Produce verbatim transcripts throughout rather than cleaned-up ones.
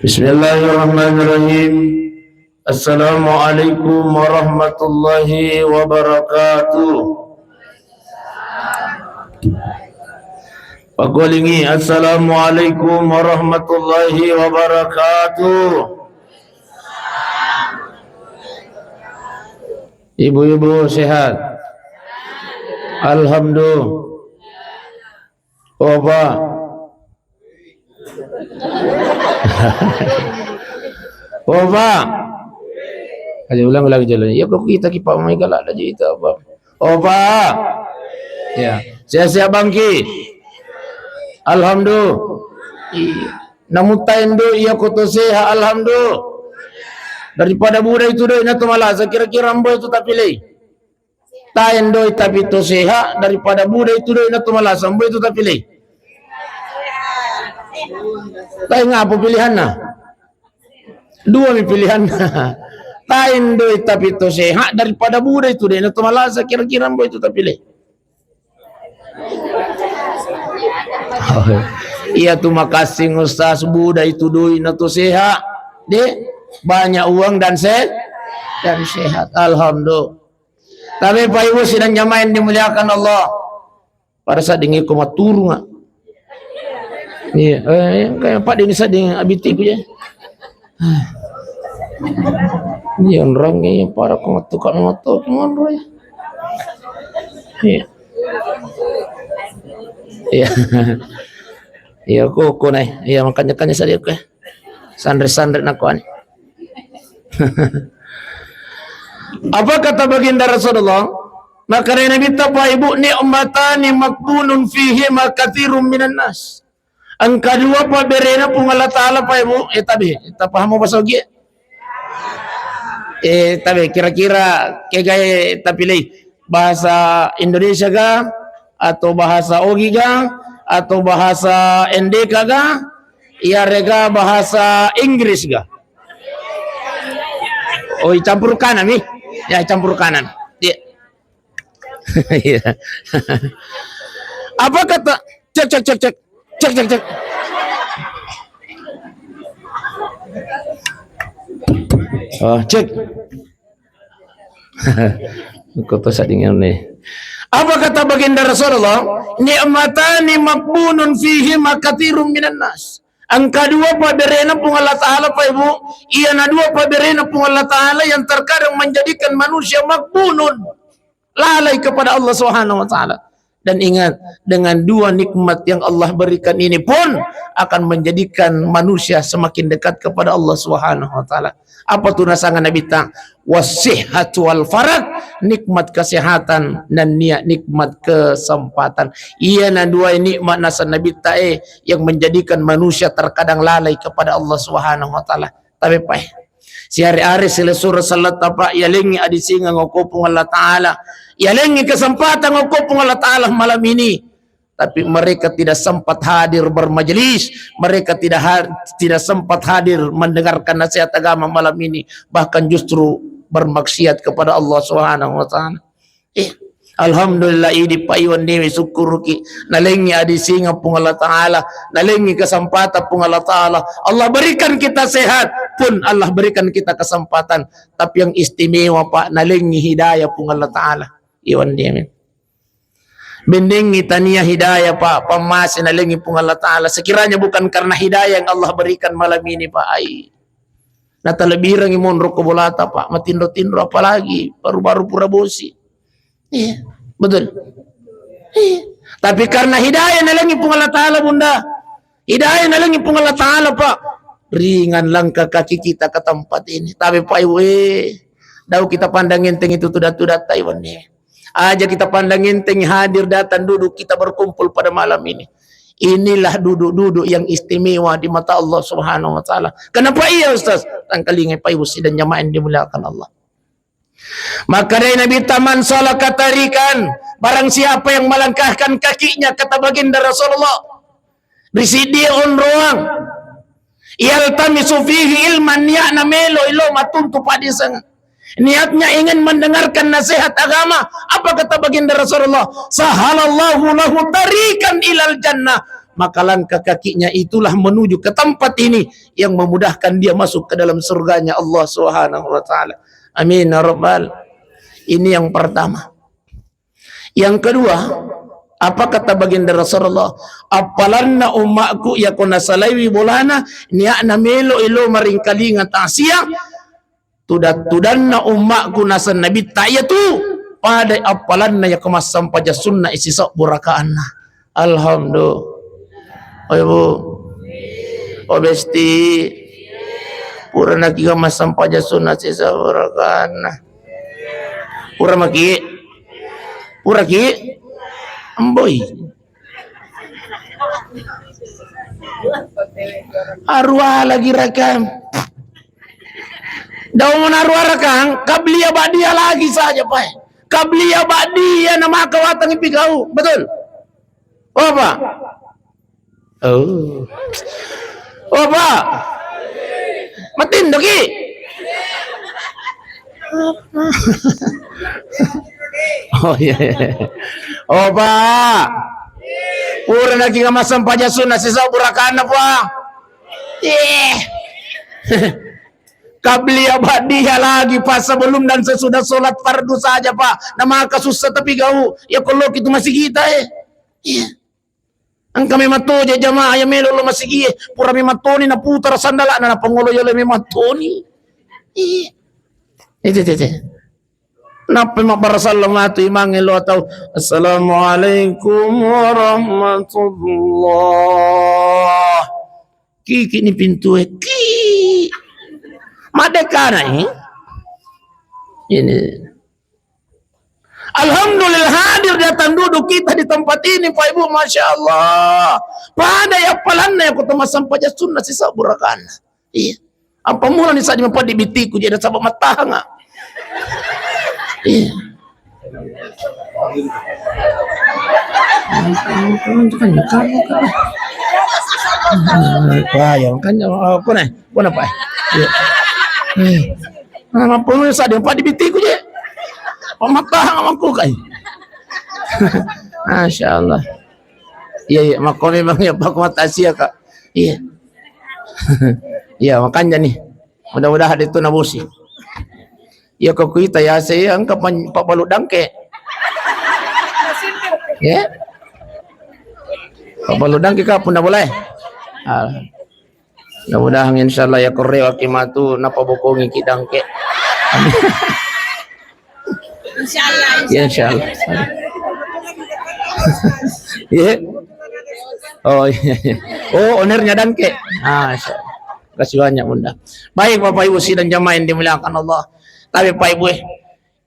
Bismillahirrahmanirrahim. Assalamualaikum warahmatullahi wabarakatuh. Pakolingi, assalamualaikum warahmatullahi wabarakatuh. Ibu-ibu sehat? Alhamdulillah. Opa. Opa. Aja ulang-ulang jalan. Ya, kok kita kipak mai galak aja itu apa? Opa. Ya. Sehat-sehat bangki. Alhamdulillah. Iya. Namu taendo iya koto sehat, alhamdulillah. Daripada buda itu doi na to malasa, kira-kira mbo itu tapilei. Taendoi tapi to sehat daripada buda itu doi na to malasa, mbo itu tapilei. Tae ngapa pilihanna? Dua mi pilihanna. Taendoi tapi to sehat daripada buda itu doi na to malasa, kira-kira mbo itu tapilei. Iya tu makasing Ustaz, buda itu doi na to sehat. Dek, banyak uang dan se dan sehat. Alhamdulillah. Tapi Pak Ibu sidang jamaah yang dimuliakan Allah. Pada saat dingin ko maturunga. Iya, eh, kayak Pak dingin saat dingin abitiku ya. Iya, orang kayaknya para ko matu kami matu kemana ya. Iya. Iya. Iya, kok, kok, nah. Iya, makanya, makanya saya, oke. Sanre-sanre nakuan. Apa kata baginda Rasulullah? Maka Nabi ta, Pak Ibu, ni'matani makbunun fihima katsirun minan nas. Engka dua pabberena Puang Allah Ta'ala, Pak Ibu. Eh, tabe, tapahamo bahasa Ogi? Eh, tabe, kira-kira kegae tapilih bahasa Indonesia ga, atau bahasa Ogi ga, atau bahasa N D K ga, iyarega bahasa Inggris ga? Oh, campur kanan mi. Ya, campur kanan. Iya. Iya. Apa kata? Cek, cek, cek, cek. Cek, cek, cek. Oh, cek. Koto sadingan nih. Apa kata baginda Rasulullah? Ni'matani makbunun fihima katsirun minan nas. Engka dua pabberena Puang Allah Ta'ala, Pak Ibu. Iyana dua pabberena Puang Allah Ta'ala yang terkadang menjadikan manusia makbunun, lalai kepada Allah Subhanahu wa Ta'ala. Dan ingat, dengan dua nikmat yang Allah berikan ini pun akan menjadikan manusia semakin dekat kepada Allah Subhanahu wa Ta'ala. Apa tu nasanga Nabi ta? Wasihhatu wal farag, nikmat kesehatan dan nia nikmat kesempatan. Iyana dua nikmat nasang Nabi ta, eh, yang menjadikan manusia terkadang lalai kepada Allah Subhanahu wa Ta'ala. Tapi, Pak, eh, siare-are silessureng selletta, Pak, yalengngi adisingeng okko Puang Allah Ta'ala. Yalengngi kesempatan okko Puang Allah Ta'ala malam ini. Tapi mereka tidak sempat hadir bermajelis, mereka tidak ha-, tidak sempat hadir mendengarkan nasihat agama malam ini, bahkan justru bermaksiat kepada Allah Subhanahu wa Ta'ala. Eh, alhamdulillah, idi paiwan dewe sukkuruki, nalengngi adisingeng Puang Allah Ta'ala, nalengngi kesempatan Puang Allah Ta'ala. Allah berikan kita sehat pun, Allah berikan kita kesempatan. Tapi yang istimewa, Pak, nalengngi hidayah Puang Allah Ta'ala. Iwan dewe. Bendengngi tania hidayah, Pak, pammase nalengngi Puang Allah Ta'ala. Sekiranya bukan karena hidayah yang Allah berikan malam ini, Pak, ai. Natalebbirengngi monro ko bolata, Pak, matinro-tinro, apalagi baru-baru pura bosi. Iya, betul. Iya. Tapi karena hidayah nalengngi Puang Allah Ta'ala, Bunda. Hidayah nalengngi Puang Allah Ta'ala, Pak. Ringan langkah kaki kita ke tempat ini. Tapi, Pak, iwe, dau kita pandang enteng itu tuda-tuda Taiwan nih. Aja kita pandang enteng hadir datang duduk kita berkumpul pada malam ini. Inilah duduk-duduk yang istimewa di mata Allah Subhanahu wa Ta'ala. Kenapa iya, Ustaz? Tangkalingai Pak Ibu sidang jamaah yang dimuliakan Allah. Maka dari Nabi ta, "Man salaka tariqan," barang siapa yang melangkahkan kakinya, kata baginda Rasulullah, ri siddi onroang, "yaltamisu fihi ilman," niatna melo ilo matuntu padiseng. Niatnya ingin mendengarkan nasihat agama. Apa kata baginda Rasulullah? "Sahalallahu lahu tariqan ilal jannah." maka langkah kakinya itulah menuju ke tempat ini yang memudahkan dia masuk ke dalam surganya Allah Subhanahu wa Ta'ala. Amin ya Rabbal. Ini yang pertama. Yang kedua, apa kata baginda Rasulullah? Appalanna ummakku, yako nasalaiwi bolana, niatna melo ilo maringkalinga tasia, tudat-tudanna ummakku naseng Nabitta iyatu, pada appalanna yako massampaja sunna isi sabbu rakaanna. Alhamdulillah. Oh, Ibu. Oh, Besti. Pura nakiga massampaja sunna isi sabbu rakaanna. Pura maki? Pura ki? Amboi. Arua lagi rakam. Daun arua rakang, kabliya ba'diya lagi saja, Pak. Kabliya ba'diya na maka watang ipi kau. Betul? Oh, Pak. Oh. Oh, Pak. Matindoki. Oh, iya, iya. Oh, Pak. Pura naki massampaja sunna sisa burakanna, Pak. Eh. Kabliya ba'diya lagi, Pak, sebelum dan sesudah sholat fardu saja, Pak. Na maka susah tapi kau. Ya kalau kita masih kita, eh. Iya. Engka memang to je jamaah yang melo lo masigi, pura memang toni na putara sandalana na pangolo yolo memang toni. Iya. Itu, itu, itu. Nappa mabbara sallam atu imang lo tau. Assalamualaikum warahmatullah. Kiki ni pintu e. Ki. Madekana, eh? Ini. Alhamdulillah hadir datang duduk kita di tempat ini, Pak Ibu, Masya Allah. Pada ya palanna ya kota masam paja sunnah sisa burakan. Iya. Apa mula ni saja mempadi bitiku jadi sabab matahanga. Iya. Wah, ya makanya apa nih? Puna, Pak? Iya. Eh. Nah, apa mulu sadde, Pak, di bitiku je. Pamattahang amangku kai. Masya Allah. Iya, iya, makko memang ya, Pak, mata Asia, Kak. Iya. Iya, makanya nih. Mudah-mudahan itu nabusi. Iya, kok kita ya, saya engka pan-, Pak Balu Dangke. Ya. Pak Balu Dangke, Kak, pun boleh. Ah. Mudah-mudahan insyaallah ya korewaki matu napabokongi ki Dangke. Insyaallah, ya, insyaallah. Iya. Oh, iya, iya. Oh, ownernya Dangke. Ah, insyaallah. Kasih banyak, Bunda. Baik, Bapak Ibu sidang jamaah yang dimuliakan Allah. Tapi Pak Ibu, eh,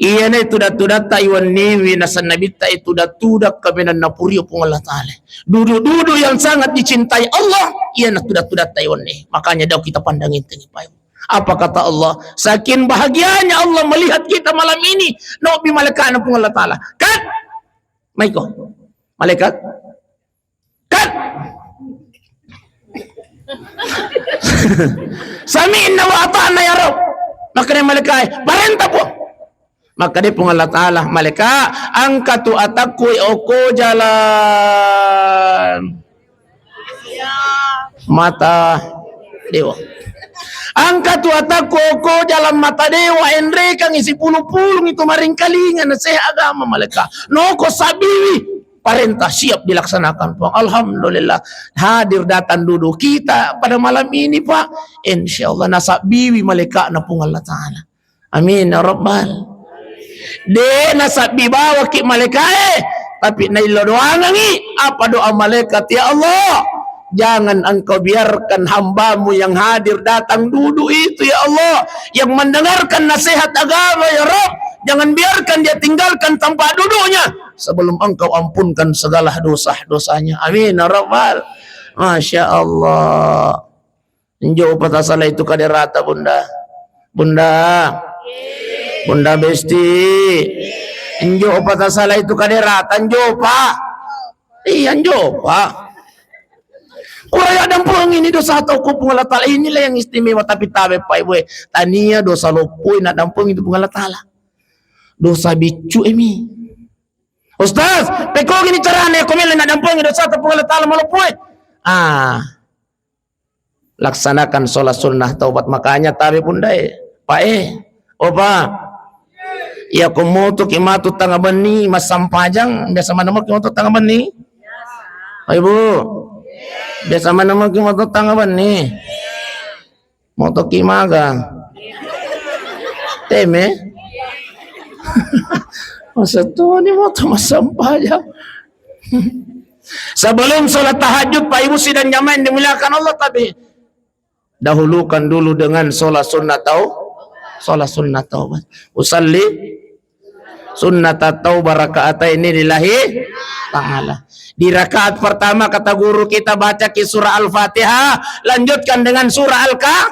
Iyana tuda-tudatta iwenniwi naseng Nabitta, tuda-tuda kaminang napurio Puang Allah Ta'ala. Duduk-duduk yang sangat dicintai Allah, iyana tuda-tudatta iwenni. Makanya dau kita pandang enteng, Pak Ibu. Apa kata Allah? Saking bahagianya Allah melihat kita malam ini, naobbi malaikatna Puang Allah Ta'ala. Kat! Maiko. Malaikat. Kat. Sami'na wa ata'na ya Rabb. Makkeda malaikae, parenta Puang. Makkeda Puang Allah Ta'ala, malaika, angkatu atakku oko jalan mata dewa. Angkatu atakku oko jalan mata dewa, enrekangi sipulung-pulung itu maringkalinga naseha agama malaika. Noko sabiwi. Parenta siap dilaksanakan, Puang. Alhamdulillah, hadir datang duduk kita pada malam ini, Pak. Insya Allah nasabbiwi malaikatna Puang Allah Ta'ala. Amin ya Rabbal. De nasabbi bawaki malaikae, tapi naillo doangangi apa doa malaikat, ya Allah. Jangan Engkau biarkan hambamu yang hadir datang duduk itu, ya Allah, yang mendengarkan nasihat agama, ya Rabb. Jangan biarkan dia tinggalkan tempat duduknya sebelum Engkau ampunkan segala dosa-dosanya. Amin, ya Rabbal. Masya Allah. Njo patasalai tu kaderata, Bunda. Bunda. Bunda Besti. Njo patasalai tu kaderata, njo pa. Iya, njo pa. Pura yaddampengi ni dosa tau ku Puang Allah Ta'ala. Inilah yang istimewa, tapi tabe, Pak Ibu, eh. Tania dosa loppo naddampengi tu Puang Allah Ta'ala. Dosa biccu emi. Ustaz, pekogi ni carana ko melo naddampengi dosa tau Puang Allah Ta'ala maloppo, eh. Ah, laksanakan sholat sunnah taubat. Makanya tabe pundae, Pak, eh, opa, iya ko motoki matu tanga benni massampajang, biasa mana moki moto tanga benni? Ibu, biasa mana moki moto tanga benni? Motoki maga? Teme? Masa tu ni moto massampajang. Sebelum sholat tahajud, Pak Ibu sidang jamaah yang dimuliakan Allah, tapi dahulukan dulu dengan sholat sunnah tau-, sholat sunnah taubat. Usalli sunnata taubat raka'ataini lillahi ta'ala. Di rakaat pertama kata guru kita baca ki surah Al-Fatihah, lanjutkan dengan surah Al-Ka-,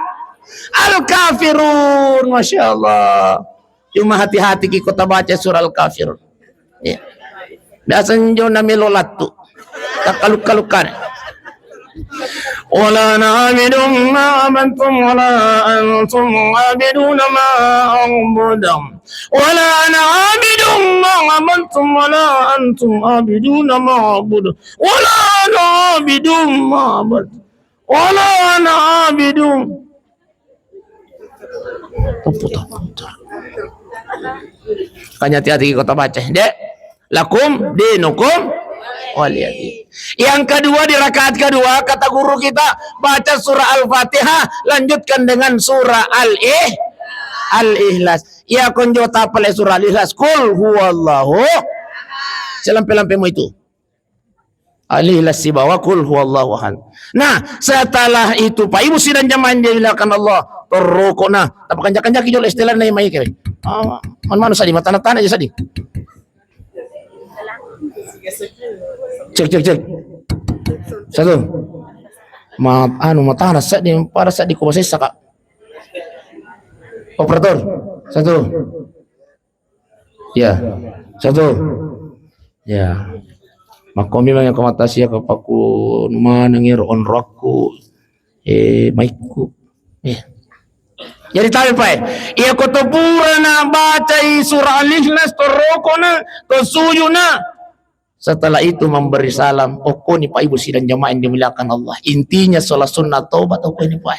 Al-Kafirun. Masya Allah. Cuma hati-hati ki kota baca surah Al-Kafirun. Iya. Biasa njo na melo lattu. Takkaluk-kalukan. Wala ana abidum ma abattum wala antum abiduna ma a'bud. Wala ana abidum ma abattum wala antum abiduna ma a'bud. Wala ana abidum ma abattum. Wala ana abidum. Tepuk, tepuk, tepuk. Makanya hati-hati kita baca, dek. Lakum dinukum waliyadin. Yang kedua, di rakaat kedua, kata guru kita, baca surah Al-Fatihah, lanjutkan dengan surah Al-Ih-, Al-Ikhlas. Iya konjo tapale surah Al-Ikhlas. Qul huwallahu. Selampe-lampemu itu. Al-Ikhlas sibawa Qul huwallahu ahad. Nah, setelah itu, Pak Ibu sidang jamaah yang dimuliakan Allah, torroko nah, tapi kanjak-kanjak jolo istilah nai mai kewe. Ah, man manu sadi, matana-tana aja sadi. Cek, cek, cek. Satu. Ma-, anu, matana sadi, pada sadi ko basessa, Kak. Operator. Satu. Ya. Satu. Ya. Makko memang yang kematasia kepaku maneng ero onrokku. Eh, maikku. Ya. Jadi tahu, Pak, iya ko to pura na bacai surah Al-Ikhlas, to roko na, to suju na. Setelah itu memberi salam. Okko ni, Pak Ibu sidang jamaah yang dimuliakan Allah. Intinya sholat sunnah taubat, okko ni, Pak.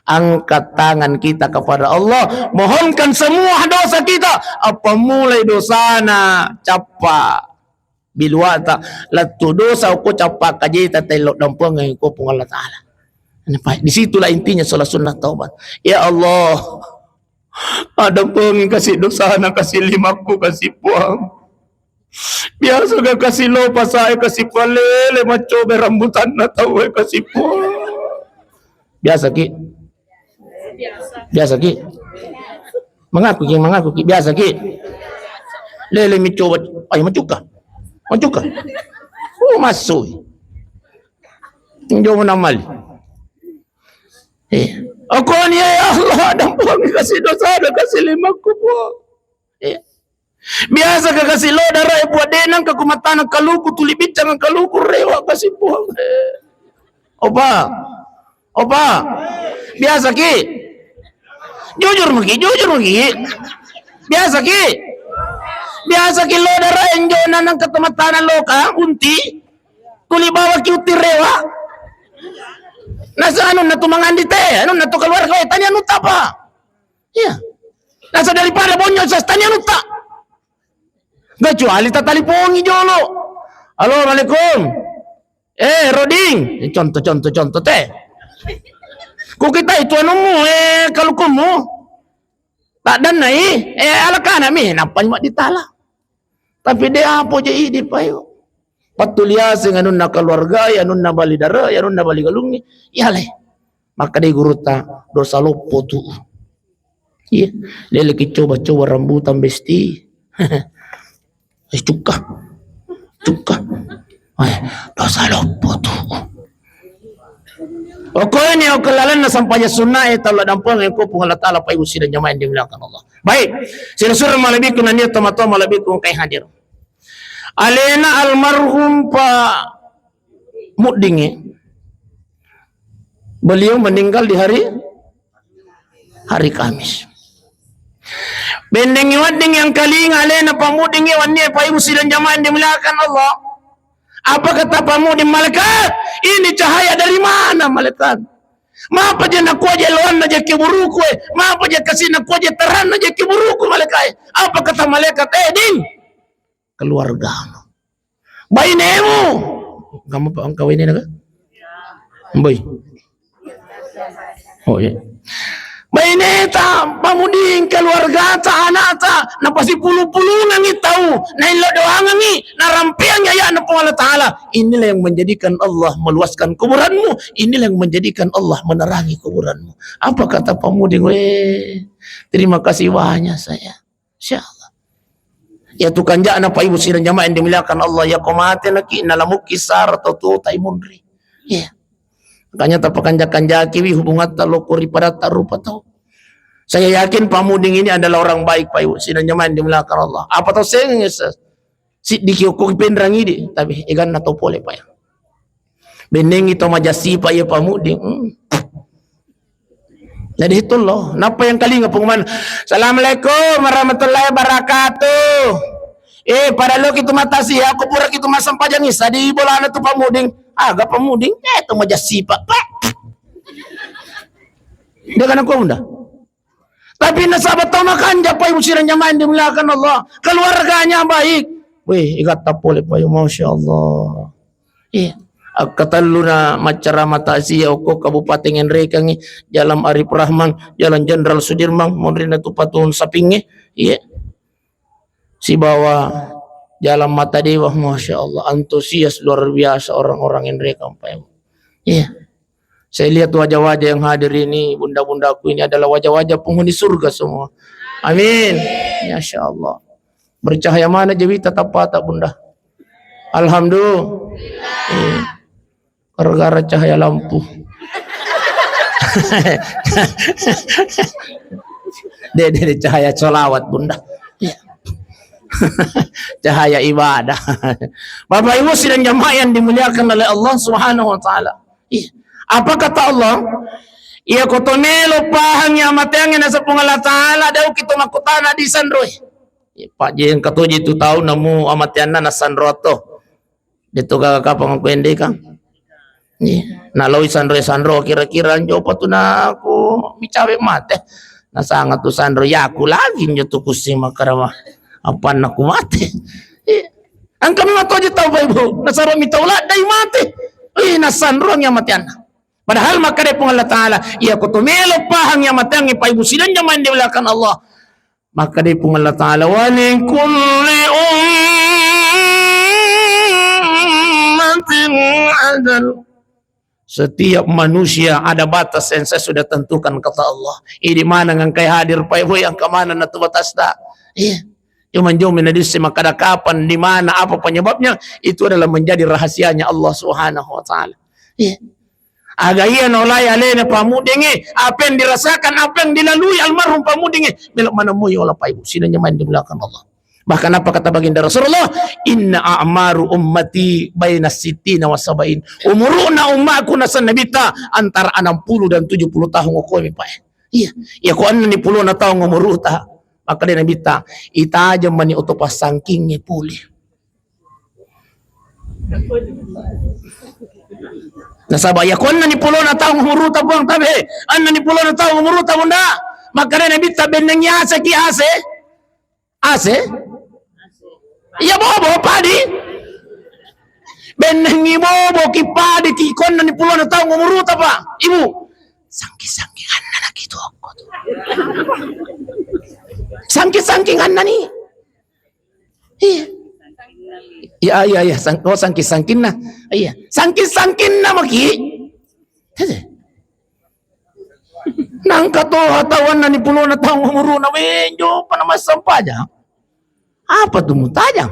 Angkat tangan kita kepada Allah, mohonkan semua dosa kita. Apa mulai dosana cappa biluata, lettu dosa okko cappa kajeta tello dampengeng ko Puang Allah Taala. Ini, Pak, disitulah intinya sholat sunnah taubat. Ya Allah, addampengeng kasi dosana, kasi limakku, kasi Puang. Biasa ga kasi lo pasae, kasi palele maccobe rambutanna tau e, kasi Puang. Biasa ki? Biasa ki? Mengaku ki, mengaku ki. Biasa ki? Lele mi coba. Ayo, macuka. Macuka. Oh, masuk. Njo menamali. Eh. Aku ni, ya Allah, addampengeng kasi dosa, ada kasi limakku, Puang. Eh. Biasa ka kasi lo dara e, Puang, de nangka ku matana kaluku, tuli biccang kaluku, rewa kasi Puang. Opa. Opa. Biasa ki. Jujur maki, jujur maki. Biasa ki. Biasa ki lo dara e, njo na nangka to matana loka, unti. Tuli bawa ki utti rewa. Nasa anunna tu mangandi te, anunna tu keluarga e, tania anu tapa. Iya. Nasa daripada bonyo sastani anutta. Kecuali tatalipongi jolo. Halo, Assalamualaikum. Eh, Roding. Eh, contoh, contoh, contoh, teh. Ku kita itu anummu, eh, kalukummu. Tak danai, eh, alakana mi, nappa cuma ditala. Tapi de apo je idi payo. Pattuliaseng anunna keluarga, anunna bali dara, anunna bali galungi. Iya le. Maka de gurutta, dosa loppo tu. Iya, leleki coba-coba rambutan besti. Eh, cuka. Cuka. Eh, dosa loppo tu. Pokoknya, oke, lalenna sampajang sunnah, eh, tau dampengeng ko Puang Allah Taala, Pak Ibu sidang jamaah yang dimuliakan Allah. Baik, sira-sira malebbiku nania toma-toma malebbiku engkai hadir. Alena almarhum Pak Muddingi. Beliau meninggal di hari, hari Kamis. Bendengi wedding yang kalinga alena Pak Muddingi, wanni Pak Ibu sidang jamaah yang dimuliakan Allah. Apa kata Pak Muding, malaikat? Ini cahaya dari mana, malaikat? Mapa je nakuaje loanna je kuburuku e? Mapa je kasi nakuaje taranna je kuburuku, malaikat e? Apa kata malaikat? Eh, Ding, keluargamu. Bainemu. Kamu pa engka bainena ka? Boy. Oh, iya. Baineta, Pak Muding, keluargata, anakta, napasipulu-pulungangi tau, naillo doangangi, narampeangi ayatna Puang Allah Ta'ala. Inilah yang menjadikan Allah meluaskan kuburanmu, inilah yang menjadikan Allah menerangi kuburanmu. Apa kata Pak Muding? Weh, terima kasih banyak saya. Insya Allah. Ya, tu kanja'na, Pak Ibu sidang jamaah yang dimuliakan Allah, ya ko mate naki, nalamukki sara tau tuo tai munri. Iya. Makanya tapakanja-kanjaki wi hubungatta lokko ri padatta rupa tau. Saya yakin Pak Muding ini adalah orang baik, Pak Ibu sidang jamaah yang dimuliakan Allah. Apa tau sengeng esa? Siddi ki okko penrangi di, tapi eganna to pole, Pak, ya. Bennengi to majasipa iya Pak Muding. Hmm. Jadi itu loh, napa yang kalinga pengumuman, "Assalamualaikum warahmatullahi wabarakatuh. Eh, pada lo kitu matasi, aku pura kitu massempajang isa di bolana tu Pak Muding." Aga Pak Muding, eh, to majasipa, Pak. Dia kan aku unda. Tapi nasaba tau makanja, Pak Ibu sidang jamaah yang dimuliakan Allah. Keluarganya baik. Weh, igatta pole, Pak Ibu, Masya Allah. Iya. Akkatelluna maccarama takziah okko Kabupaten Enrekangnge, Jalan Arif Rahman, Jalan Jenderal Sudirman, monrinna tu Patung Sapingnge. Iya. Sibawa Jalan Mata Dewa, Masya Allah, antusias luar biasa orang-orang Enrekang, Pak Ibu. Iya. Saya lihat wajah-wajah yang hadir ini, bunda-bundaku ini adalah wajah-wajah penghuni surga semua. Amin. Masya Allah. Bercahaya mana jawita tappata, Bunda? Alhamdulillah. Iya. Gara-gara cahaya lampu. Dede, dede, cahaya sholawat, Bunda. Iya. Cahaya ibadah. Bapak Ibu sidang jamaah yang dimuliakan oleh Allah Subhanahu wa Ta'ala. Iya. Apa kata Allah? Iya, ko to melo pahang ya amateangnge nasaba Puang Allah Ta'ala, dau kito makkutana di sanroi. Iya, Pak, je engka toji tu tau namu amateanna nasanro to. Deto gaga kapang aku ende, Kang. Iya. Naloi sanro-sanro kira-kira njo patu naku micawe mate. Nasanga tu sanro, yaku lagi njo tu kusi makarama. Apa naku mate? Iya. Engka mi matoji tau, Pak Ibu. Nasaba mi tau laddai mate. Ih, nasanro mi amateanna. Padahal makkeda Puang Allah Ta'ala, iya ko to melo pahang ya amateangnge, Pak Ibu sidang jamaah yang dimuliakan Allah. Makkeda Puang Allah Ta'ala, "Wa li kulli ummatin ajal." Setiap manusia ada batas yang saya sudah tentukan, kata Allah. Idi mana ngangkai hadir, Pak Ibu, yang kemana na tu batas tak? Iya. Cuma jom na disse makkeda kapan, di mana, apa penyebabnya, itu adalah menjadi rahasianya Allah Subhanahu wa Ta'ala. Iya. Aga iya naolai alena Pak Mudingnge, apa yang dirasakan, apa yang dilalui almarhum Pak Mudingnge, melo maneng moi ola, Pak Ibu sidang jamaah yang dimuliakan Allah. Bahkan apa kata baginda Rasulullah, "Inna a'maru ummati baina sittina wa sabain." Umuruna ummaku, nasenna Nabitta, antara enam puluh dan tujuh puluh tahun, okkomi, Pak. Iya, iya ko enneng ni pulona taung umuruta. Makkeda Nabitta, itajeng mani oto passangkingnge pole. Nasaba iya ko enneng ni pulona taung umuruta, Puang, tabe, enneng ni pulona taung umuruta, Bunda. Makkeda Nabitta, bennengngi aseki ase. Ase? Iya bobo padi. Bennengngi bobo ki padi ki ko enneng ni pulona taung umuruta, Pak, Ibu. Sangki-sangki anna na ki tu okko tu. Sangki-sangki anna ni. Iya. Iya, iya, iya. Sang-, oh, sangki-sangkinna. Iya. Sangki-sangkinna maki. Hede. Nangka toha tau enneng ni pulona taung umuruna, wenjo pa na massempajang. Apa tu mutajang?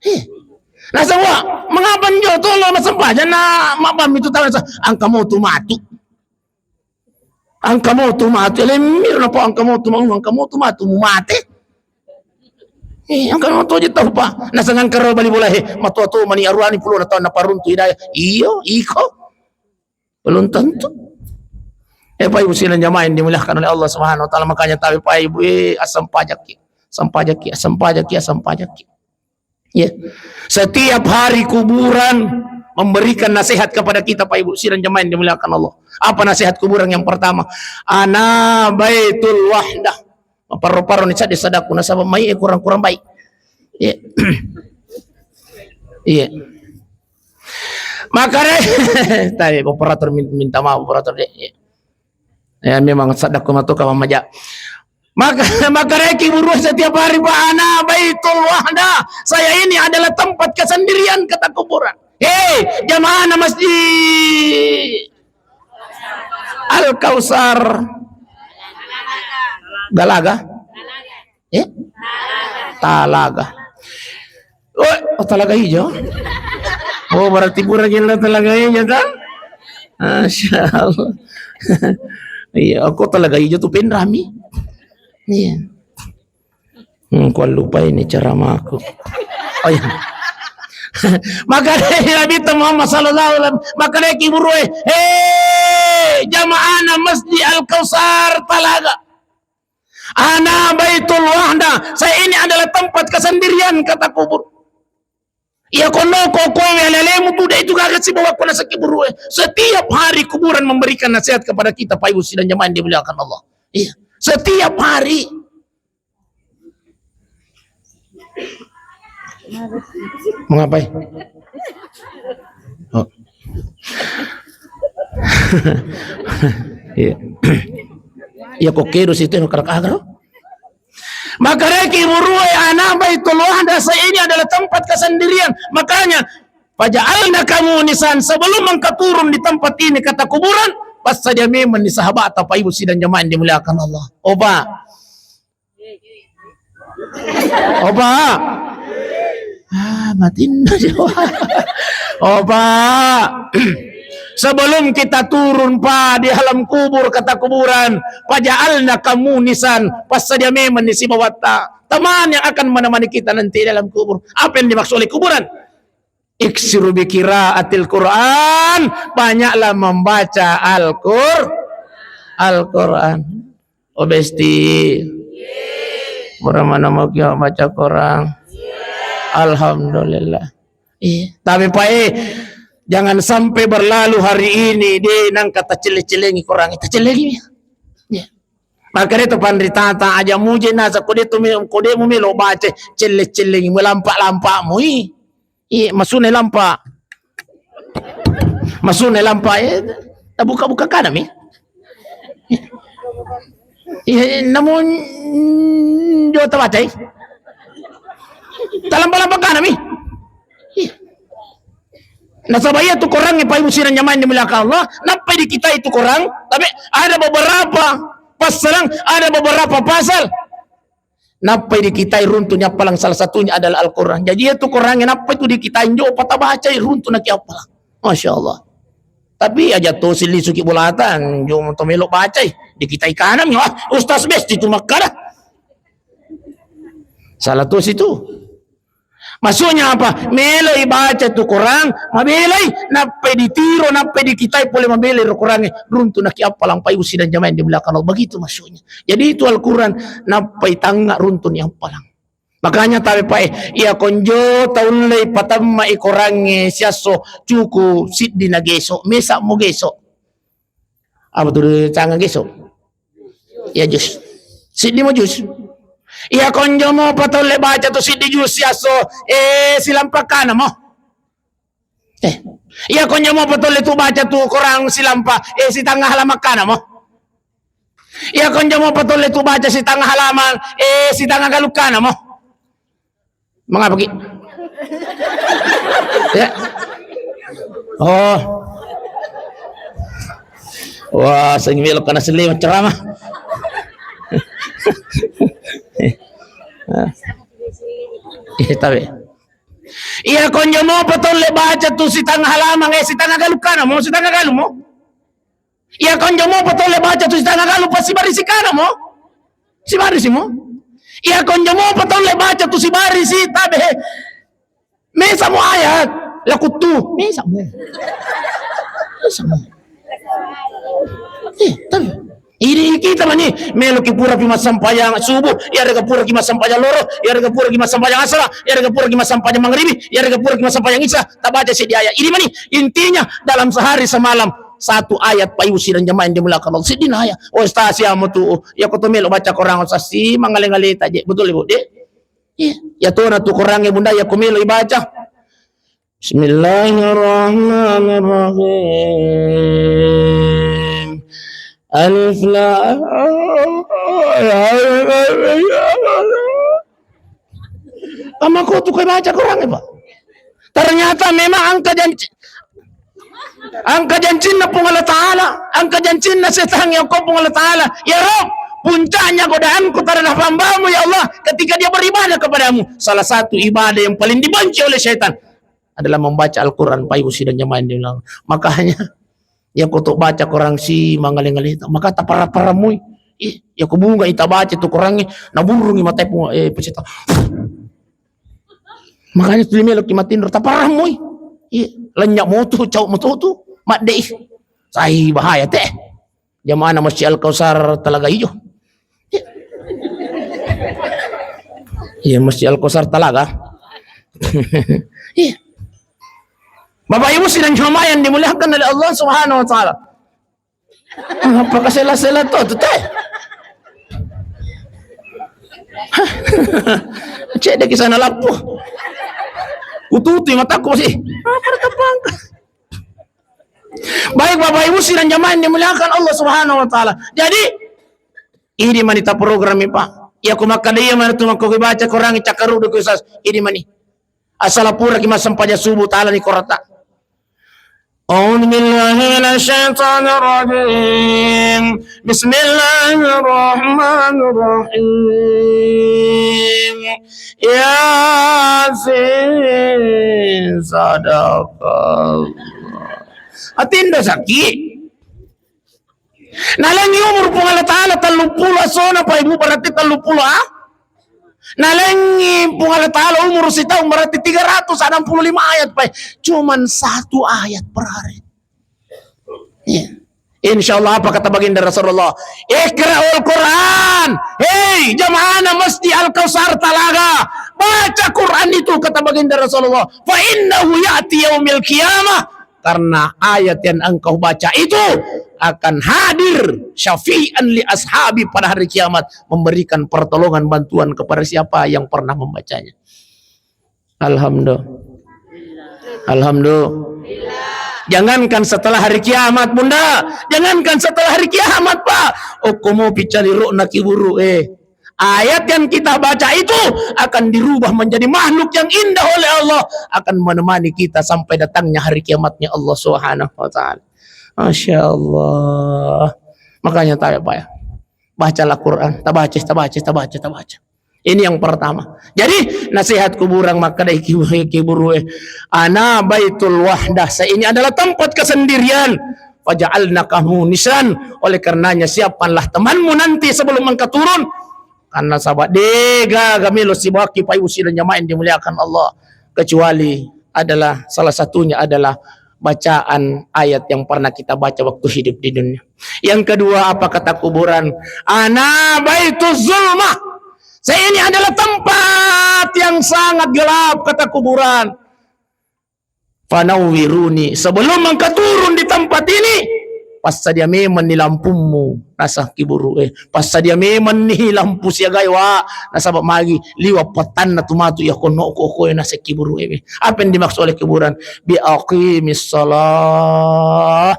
Eh. Nasaba, mengapa njo tolo massempajang na mabbami tu tau, engka mo tu matu. Engka mo tu matu, lemmi na po engka mo tu mau, engka mo tu matu, mu mate. Eh, engka mo tu je tau, Pak. Nasaba engka ro bali bola, he, matu tu mani aruani pulona taung na paruntu hidayah. Iyo, iko. Belum tentu. Eh, Pak Ibu sidang jamaah yang dimuliakan oleh Allah Subhanahu wa Ta'ala, makanya tabe, Pak Ibu, eh, asam pajaki, asam pajaki, asam pajaki, asam pajaki. Ya. Setiap hari kuburan memberikan nasihat kepada kita, Pak Ibu sidang jamaah yang dimuliakan Allah. Apa nasihat kuburan yang pertama? Ana baitul wahdah. Maparo-paro ni cedde sadakku nasaba mai kurang-kurang baik. Iya. Iya. Makare tadi operator min-, minta maaf operator deh. Iya. Ya, memang sadakku matoka mamaja. Maka, makare ki buru setiap hari, Pak, ana baitul wahda. Saya ini adalah tempat kesendirian, kata kuburan. Hei, jamaah masjid Al Kausar. Galaga? Eh? Talaga. Oh, oh, Talaga Hijau. Oh, berarti pura gila Talaga Hijau, kan? Masya Allah. Iya, aku Talaga Hijau tuh penrami. Iya. Hmm, kau lupa ini ceramahku. Oh iya. Maka dari Nabi Muhammad sallallahu alaihi wasallam, maka dari kiburu, eh, hei, jamaah masjid Al Kausar Talaga. Ana baitul wahda, saya ini adalah tempat kesendirian, kata kubur. Iya kono koko ya lelemu tu dai tu gaga sibawa kona sakit burue. Setiap hari kuburan memberikan nasihat kepada kita, Pak Ibu sidang jamaah yang dimuliakan Allah. Iya, setiap hari. Mengapai? Oh. Iya. Iya, kok kedo situ, kara-kara. Maka reki murue anak Baitul Wahda, saya ini adalah tempat kesendirian. Makanya, faja'alna kamunisan, sebelum engkau turun di tempat ini, kata kuburan, pas saja memang di sahabat apa ibu sidang jamaah yang dimuliakan Allah. Oba. Oba. Ah, matinna jawab. Oba. Sebelum kita turun, Pak, di alam kubur, kata kuburan, faja'alna kamunisan, passadia memang ni sibawatta teman yang akan menemani kita nanti dalam kubur. Apa yang dimaksud oleh kuburan? Iksiru bi qiraatil Quran, banyaklah membaca Al-Qur-, Al-Quran. Oh, Besti. Pura mana mau kiau baca Quran? Alhamdulillah. Iya. Tapi, Pak, eh, jangan sampai berlalu hari ini, deh, nang kata celeng-celengi Quran, kita celengi. Ya. Makanya itu panritata aja muje nasa kode tu me-, kode mu melo baca celeng-celengi, melampak-lampak mu, ih. Iya, masune lampa. Masune lampa, eh, tabuka-buka kanami. Iya, namun jota batai. Talampa-lampa kanami. Iya. Nasaba iya tu Quran, Pak Ibu sidang jamaah yang dimuliakan Allah, nappai dikitai tu Quran, tapi ada beberapa passalang, ada beberapa pasal nappai dikitai runtu ni appalang, salah satunya adalah Al-Quran. Jadi, iya tu Quran nappai tu dikitai, njo pata bacai runtu naki appalang. Masya Allah. Tapi aja to silli suki bolatan, njo to melo bacai, dikitai kanam, wah, Ustaz Besti tu makkada. Salah to situ. Maksudnya apa? Meloi baca tu Quran, mabelai, nappai ditiro, nappai dikitai pole mabelai ro Quran, runtu naki appalang, Pak Ibu sidang jamaah yang dimuliakan Allah. Begitu maksudnya. Jadi itu Al-Quran, nappai tangnga runtu ni appalang. Makanya tabe pae, iya konjo taullei patamma i Qurangnge siasso cuku siddi na geso, mesa mo geso. Apa tu canga geso? Ya jus. Siddi mo jus. Iya konjo mo patolle baca tu siddi jus siasso, eh, silampakkana mo. Eh, iya konjo mo patolle tu baca tu Quran silampa, eh, sitanga halamakkana mo. Iya konjo mo patolle tu baca sitanga halaman, eh, sitanga galukkana mo. Mengapa ki? Ya. Oh. Wah, sing melo kana sele ceramah. Eh, tabe. Iya konjo mo patolle baca tu sitanga halaman, eh, sitanga galukkana mo, sitanga galu mo. Iya konjo mo patolle baca tu sitanga galu, pasti barisi kana mo. Sibarisi mo. Iya konjo mo patolle baca tu sibarisi tabe. Mesa mo ayat. Lakuttu. Mesa mo. Mesa mo. Eh, tabe. Idi kita mani, meloki purapi massempajang subuh, iyarega puraki massempajang loro, iyarega puraki massempajang asara, iyarega puraki massempajang mangribi, iyarega puraki massempajang isya, tabaca seddi ayat. Idi mani, intinya dalam sehari semalam satu ayat, Pak Ibu sidang jamaah yang dimuliakan Allah. Seddina ayat. Oh, Ustaz, siamo tu, ya ko to melo baca Quran, Ustaz, si mangale-ngale taje. Betul, Ibu? Dek? Iya. Ya to na tu Quran, ya Bunda, ya ko melo ibaca. Bismillahirrahmanirrahim. Alif Lam. Amma ko tu kau baca Quran, Pak. Ternyata memang engka janji, engka jancinna Puang Allah Ta'ala, engka jancinna setan yang kau Puang Allah Ta'ala. Ya Rob, puncaknya godaanku terhadap hambamu, ya Allah, ketika dia beribadah kepadamu. Salah satu ibadah yang paling dibenci oleh setan adalah membaca Al-Quran, Pak Ibu sidang jamaah yang dimuliakan. Makanya, ya ko to baca Quran si mangale-ngale, maka tapara-paramui. Ih, ya ko bunga ita baca tu Quran, naburungi mata pu-, eh, peserta. Makanya tu melo ki matinro, tapara moi. Iya, lenya motu, cau motu tu, madde. Sai bahaya te. Jamaah Masjid Al Kausar Talaga Ijo. Iya. Iya, Masjid Al Kausar Talaga. Iya. Bapak Ibu sidang jamaah yang dimuliakan oleh Allah Subhanahu wa Ta'ala. Apa kasela-sela to tu teh? Cek deh kisah lappu. Kututui mataku masih. Apa tepang? Baik Bapak Ibu sidang jamaah yang dimuliakan Allah Subhanahu wa Ta'ala. Jadi, ini manita program, Pak. Ya, aku maka dia mana tu maka baca Quran cakaru do kisah. Ini mani. Asal pura ki massempajang subuh ta'ala ni korata. أعوذ بالله من الشيطان الرجيم. بسم الله الرحمن الرحيم. ياسين. صدق الله. Atindo sakit. Nalengngi umur Puang Allah Ta'ala telluppulo asona, Pak Ibu, berarti telluppulo, ah? Nalengngi Puang Allah Ta'ala umur sitaung, berarti tiga ratus enam puluh lima ayat, Pak. Cuman satu ayat per hari. Iya. Insya Allah, apa kata baginda Rasulullah? Iqra'ul Quran. Hei, jamaah Masjid Al Kausar Talaga, baca Quran itu, kata baginda Rasulullah. Fa innahu ya'ti yaumil qiyamah. Karena ayat yang engkau baca itu akan hadir syafi'an li ashabi pada hari kiamat, memberikan pertolongan bantuan kepada siapa yang pernah membacanya. Alhamdulillah. Alhamdulillah. Jangankan setelah hari kiamat, Bunda. Jangankan setelah hari kiamat, Pak. Okko mopi caliro'na kiburu, eh. Ayat yang kita baca itu akan dirubah menjadi makhluk yang indah oleh Allah, akan menemani kita sampai datangnya hari kiamatnya Allah Subhanahu wa Ta'ala. Masya Allah. Makanya tayo, Pak, ya. Bacalah Quran, tabaca, tabaca, tabaca, tabaca. Ini yang pertama. Jadi, nasihat kuburang maka dari kibu-, kiburu, eh. Ana baitul wahdah. Saya ini adalah tempat kesendirian. Faja'alna kamu nisan. Oleh karenanya, siapkanlah temanmu nanti sebelum engkau turun. Karena sahabat dega gamelo sibaki pai usi dan jamaah yang dimuliakan Allah. Kecuali adalah, salah satunya adalah bacaan ayat yang pernah kita baca waktu hidup di dunia. Yang kedua, apa kata kuburan? Ana baituz zulmah. Saya ini adalah tempat yang sangat gelap, kata kuburan. Fanawwiruni. Sebelum engkau turun di tempat ini, passadia memang ni lampummu, naseng kiburu, eh. Passadia memang ni lampu siagai, wa, nasaba magi liwa patanna tu matu ya kono ko ko naseng kiburu, eh. Apa yang dimaksud oleh kuburan? Bi aqimis shalah,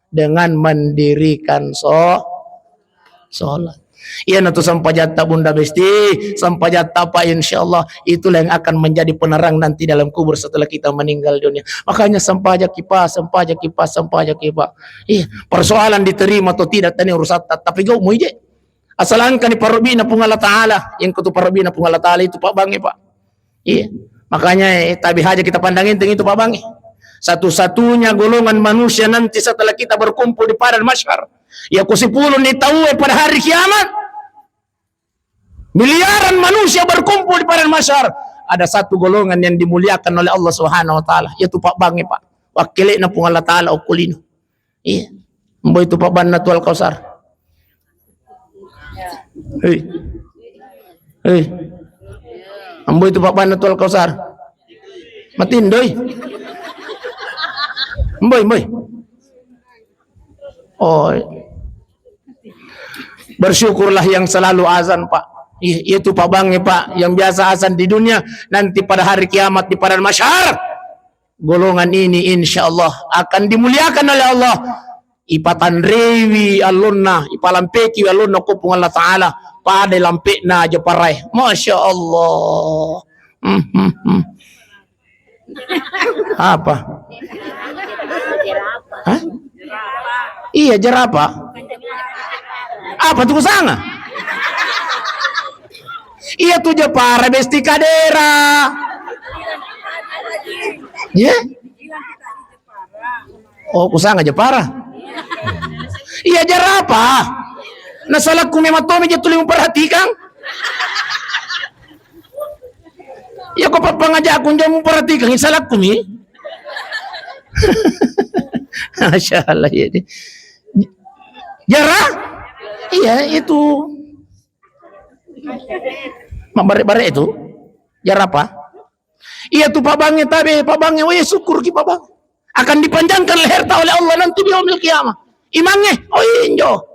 dengan mendirikan so-, sholat. Iyanatu sampajatta Bunda Besti, sampajatta Pak, insya Allah itulah yang akan menjadi penerang nanti dalam kubur setelah kita meninggal dunia. Makanya sampajaki Pak, sampajaki Pak, sampajaki Pak. Iya, persoalan diterima atau tidak tadi urusan ta-, tapi kau mau ije. Asal engka ni parobina Puang Allah Ta'ala, yang kutu parobina Puang Allah Ta'ala itu Pak Bang, Pak. Iya. Makanya, eh, tabe haja kita pandang enteng itu, Pak Bang, eh. Satu-satunya golongan manusia nanti setelah kita berkumpul di padang mahsyar, ya, ku sepuluh ni tau, eh, pada hari kiamat. Miliaran manusia berkumpul di padang mahsyar. Ada satu golongan yang dimuliakan oleh Allah Subhanahu wa Ta'ala, yaitu Pak Bang, eh, Pak. Wakilina Puang Allah Ta'ala okko lino. Iya. Mbo itu Pak Banna tu Al-Kausar. Hei. Hei. Amboi tu Pak Bana tu Al-Kausar. Matindoi. Mboi, mboi. Oh. Bersyukurlah yang selalu azan, Pak. Iya, itu Pak Bang, ya, Pak, yang biasa azan di dunia, nanti pada hari kiamat di padang mahsyar, golongan ini insya Allah akan dimuliakan oleh Allah. Ipatanrewi allonna, ipalampekiwi allonna ko Puang Allah Ta'ala. Pada lampekna aja parai. Masya Allah. Hmm, hmm, hmm. Apa? Hah? Iya, jerapah. Apa tu kusanga? Iya tu jepara besti kadera. Iya? Oh, kusanga jepara. Iya, jerapah. Nasalakku memang tomi je tuli memperhatikan. Iya, ko pappangajakku njo muperhatikan, salakku mi. Masya Allah, iya deh. Jara? Iya, itu. Mabare-bare itu. Jara apa? Iya tu Pak Bange tabe, Pak Bange, weh, syukur ki Pak Bang. Akan dipanjangkan leherta oleh Allah nanti di yaumil qiyamah. Imange, oh injo.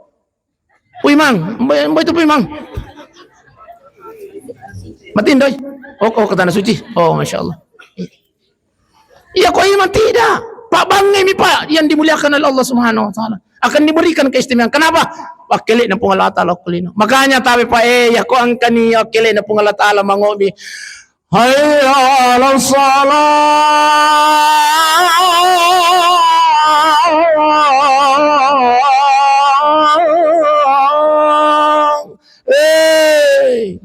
Puimang, mbo, mbo itu Puimang. Matindoi. Oh, oh, ke tanah suci. Oh, masya Allah. Iya, kok iman tidak? Pak Bange mi, Pak, yang dimuliakan oleh Allah Subhanahu wa Ta'ala akan diberikan keistimewaan. Kenapa? Wakkele na Puang Allah Ta'ala kulino. Makanya tabe, Pak, eh, ya, kok angkani wakkele na Puang Allah Ta'ala mangobi. Hayya 'alas shalah. Eh,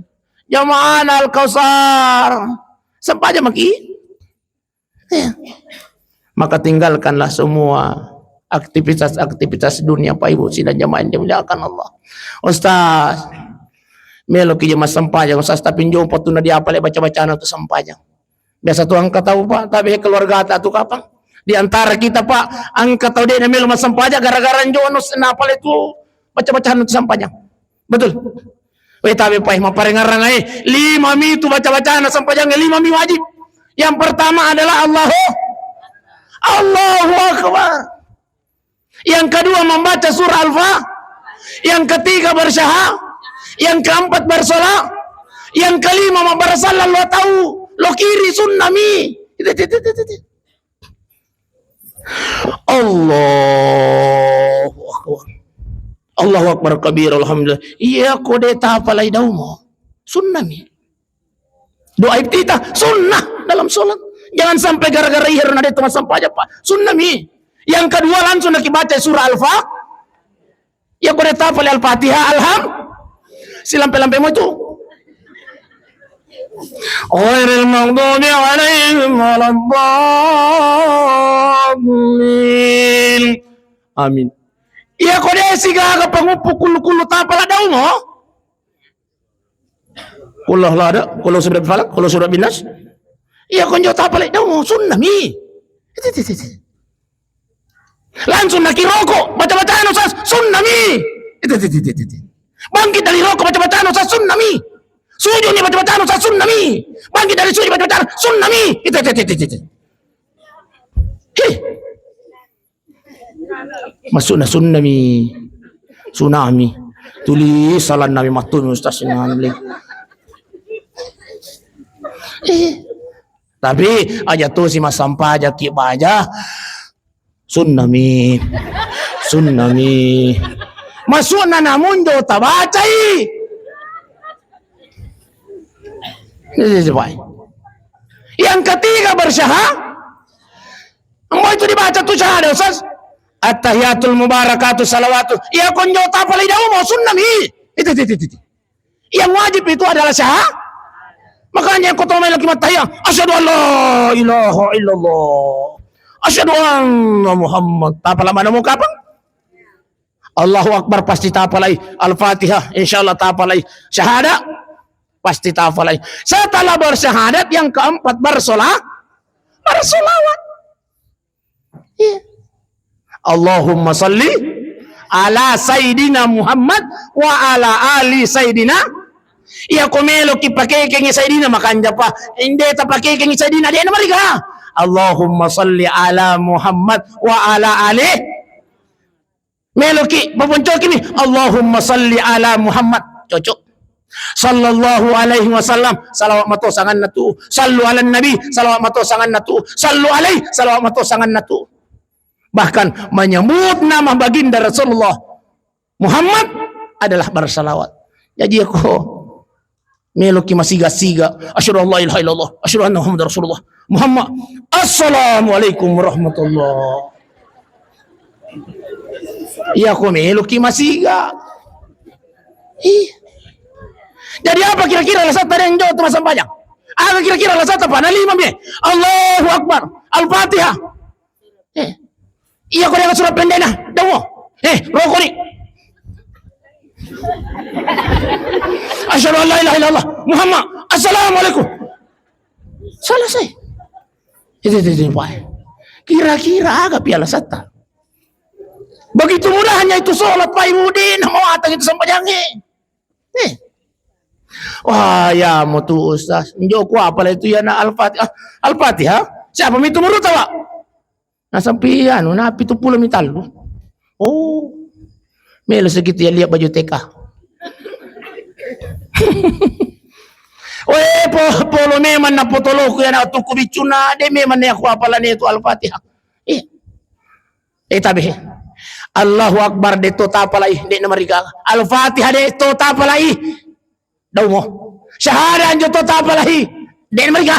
jamaah Al-Kausar. Sempajang maki? Iya. Maka tinggalkanlah semua aktivitas-aktivitas dunia, Pak Ibu sidang jamaah yang dimuliakan Allah. Ustaz, meloki je massempajang, Ustaz, tapi njo potuna diapale baca-bacana tu sempajang. Biasa tu engka tau, Pak, tabe keluargata tu kapang. Di antara kita, Pak, engka tau de na melo massempajang gara-gara njo anu s-, napale tu baca-bacana tu sempajang. Betul. Weh, tabe, Pak, mapparengngerang, eh, lima mi tu baca-bacana sempajang, lima mi wajib. Yang pertama adalah Allahu, Allahu Akbar. Yang kedua membaca surah Al-Fa-, yang ketiga bersyaha-, yang keempat bersolat, yang kelima mabbarasalla lo tau lo kiri, sunnah mi. Allahu Akbar. Allahu Akbar kabir, alhamdulillah. Iya, ko de tapalai daumo. Sunnah mi. Doa iftitah sunnah dalam sholat. Jangan sampai gara-gara ihir na de to massempajang, Pak. Sunnah mi. Yang kedua langsung nakibaca surah Al-Fa-, ya, ko de tapale Al-Fatihah, alham-, silampe-lampe mo itu. Ghairil maghdubi alaihim waladdallin. Amin. Iya, ko de sigaga panguppu kullu-kullu tapala daumo. Qul huwallahu ahad, qul a'udzu birabbil falaq, qul a'udzu birabbin nas. Iya, konjo tapale daumo, sunnah mi. Iti, iti, iti, iti. Langsung naki roko, baca-bacaan Ustaz, sunnah mi. Iti, iti, iti, iti, iti. Bangkit dari roko, baca-bacaan Ustaz, sunnah mi. Sujud ni, baca-bacaan Ustaz, sunnah mi. Bangkit dari sujud, baca-bacaan, sunnah mi. Iti, iti, iti, iti, iti. Hih. Masukna sunnah mi. Tsunami. Tuli salanna mi mattu mi Ustaz, sunnah mi. Eh. Tapi aja tu si massempajang ki baja. Sunnah mi. Sunnah mi. Masukna namun jo tabacai. Ini, ini, Pak. Yang ketiga bersyaha-, Ambo itu dibaca tu syahadat, Ustaz. Attahiyatul mubarakatu salawatu. Iya, konjo tapalai daumo, sunnah mi. Itu, itu, itu, itu. Yang wajib itu adalah syahadat. Makanya ko to mai lagi mattahiyat, asyhadu an la ilaha illallah. Asyhadu anna Muhammad. Tapala mana mau kapang? Allahu Akbar pasti tapalai. Al-Fatihah, insyaallah tapalai. Syahadat pasti tapalai. Setelah bersyahadat, yang keempat bersola-, bersolawat. Iya. Allahumma salli ala Sayyidina Muhammad wa ala ali Sayyidina. Iya ko meloki pakekengi Sayyidina, makanja pa. Inde ta pakekengi Sayyidina, de' namariga. Allahumma salli ala Muhammad wa ala ali. Meloki paponcoki mi, Allahumma salli ala Muhammad. Cocok. Sallallahu alaihi wasallam, salawat mato sanganna tu. Sallu ala nabi, salawat mato sanganna tu. Sallu alaihi, salawat mato sanganna tu. Bahkan menyebut nama baginda Rasulullah Muhammad adalah bersalawat. Jadi aku meloki masiga-siga, asyhadu an la ilaha illallah, asyhadu anna Muhammadar Rasulullah. Muhammad, assalamualaikum warahmatullah. Iya, ko meloki masiga. Ih. Jadi apa kira-kira alasatta de' njo tu massempajang? Apa kira-kira alasatta, Pak? Na lima mi. Allahu Akbar. Al-Fatihah. Eh. Iya ko de' surah pendekna. Dawo. Eh, rokoni. Asyhadu an la ilaha illallah. Muhammad. Assalamualaikum. Selesai. Itu, itu, itu, Pak. Kira-kira aga pi alasatta? Begitu mudahnya itu sholat, Pak Ibu, de' namawatang itu sempajangnya. Eh. Wah, ya mau tu Ustaz. Njo ku apa lah itu ya na Al-Fatihah. Ah, Al-Fatihah? Siapa mi itu menurut awak? Nah, sampai anu, nah, pitu pulo mi tallu. Oh. Melo segitu ya lihat baju T K. Weh, po-, polo memang na potoloku ya na tuku bicuna, de' memang na aku apalane itu Al-Fatihah. Eh. Eh, tabe. Allahu Akbar de' to tapalai, de' namariga. Al-Fatihah de' to tapalai. Daumo. Syahada anjo to tapalai, de' namariga.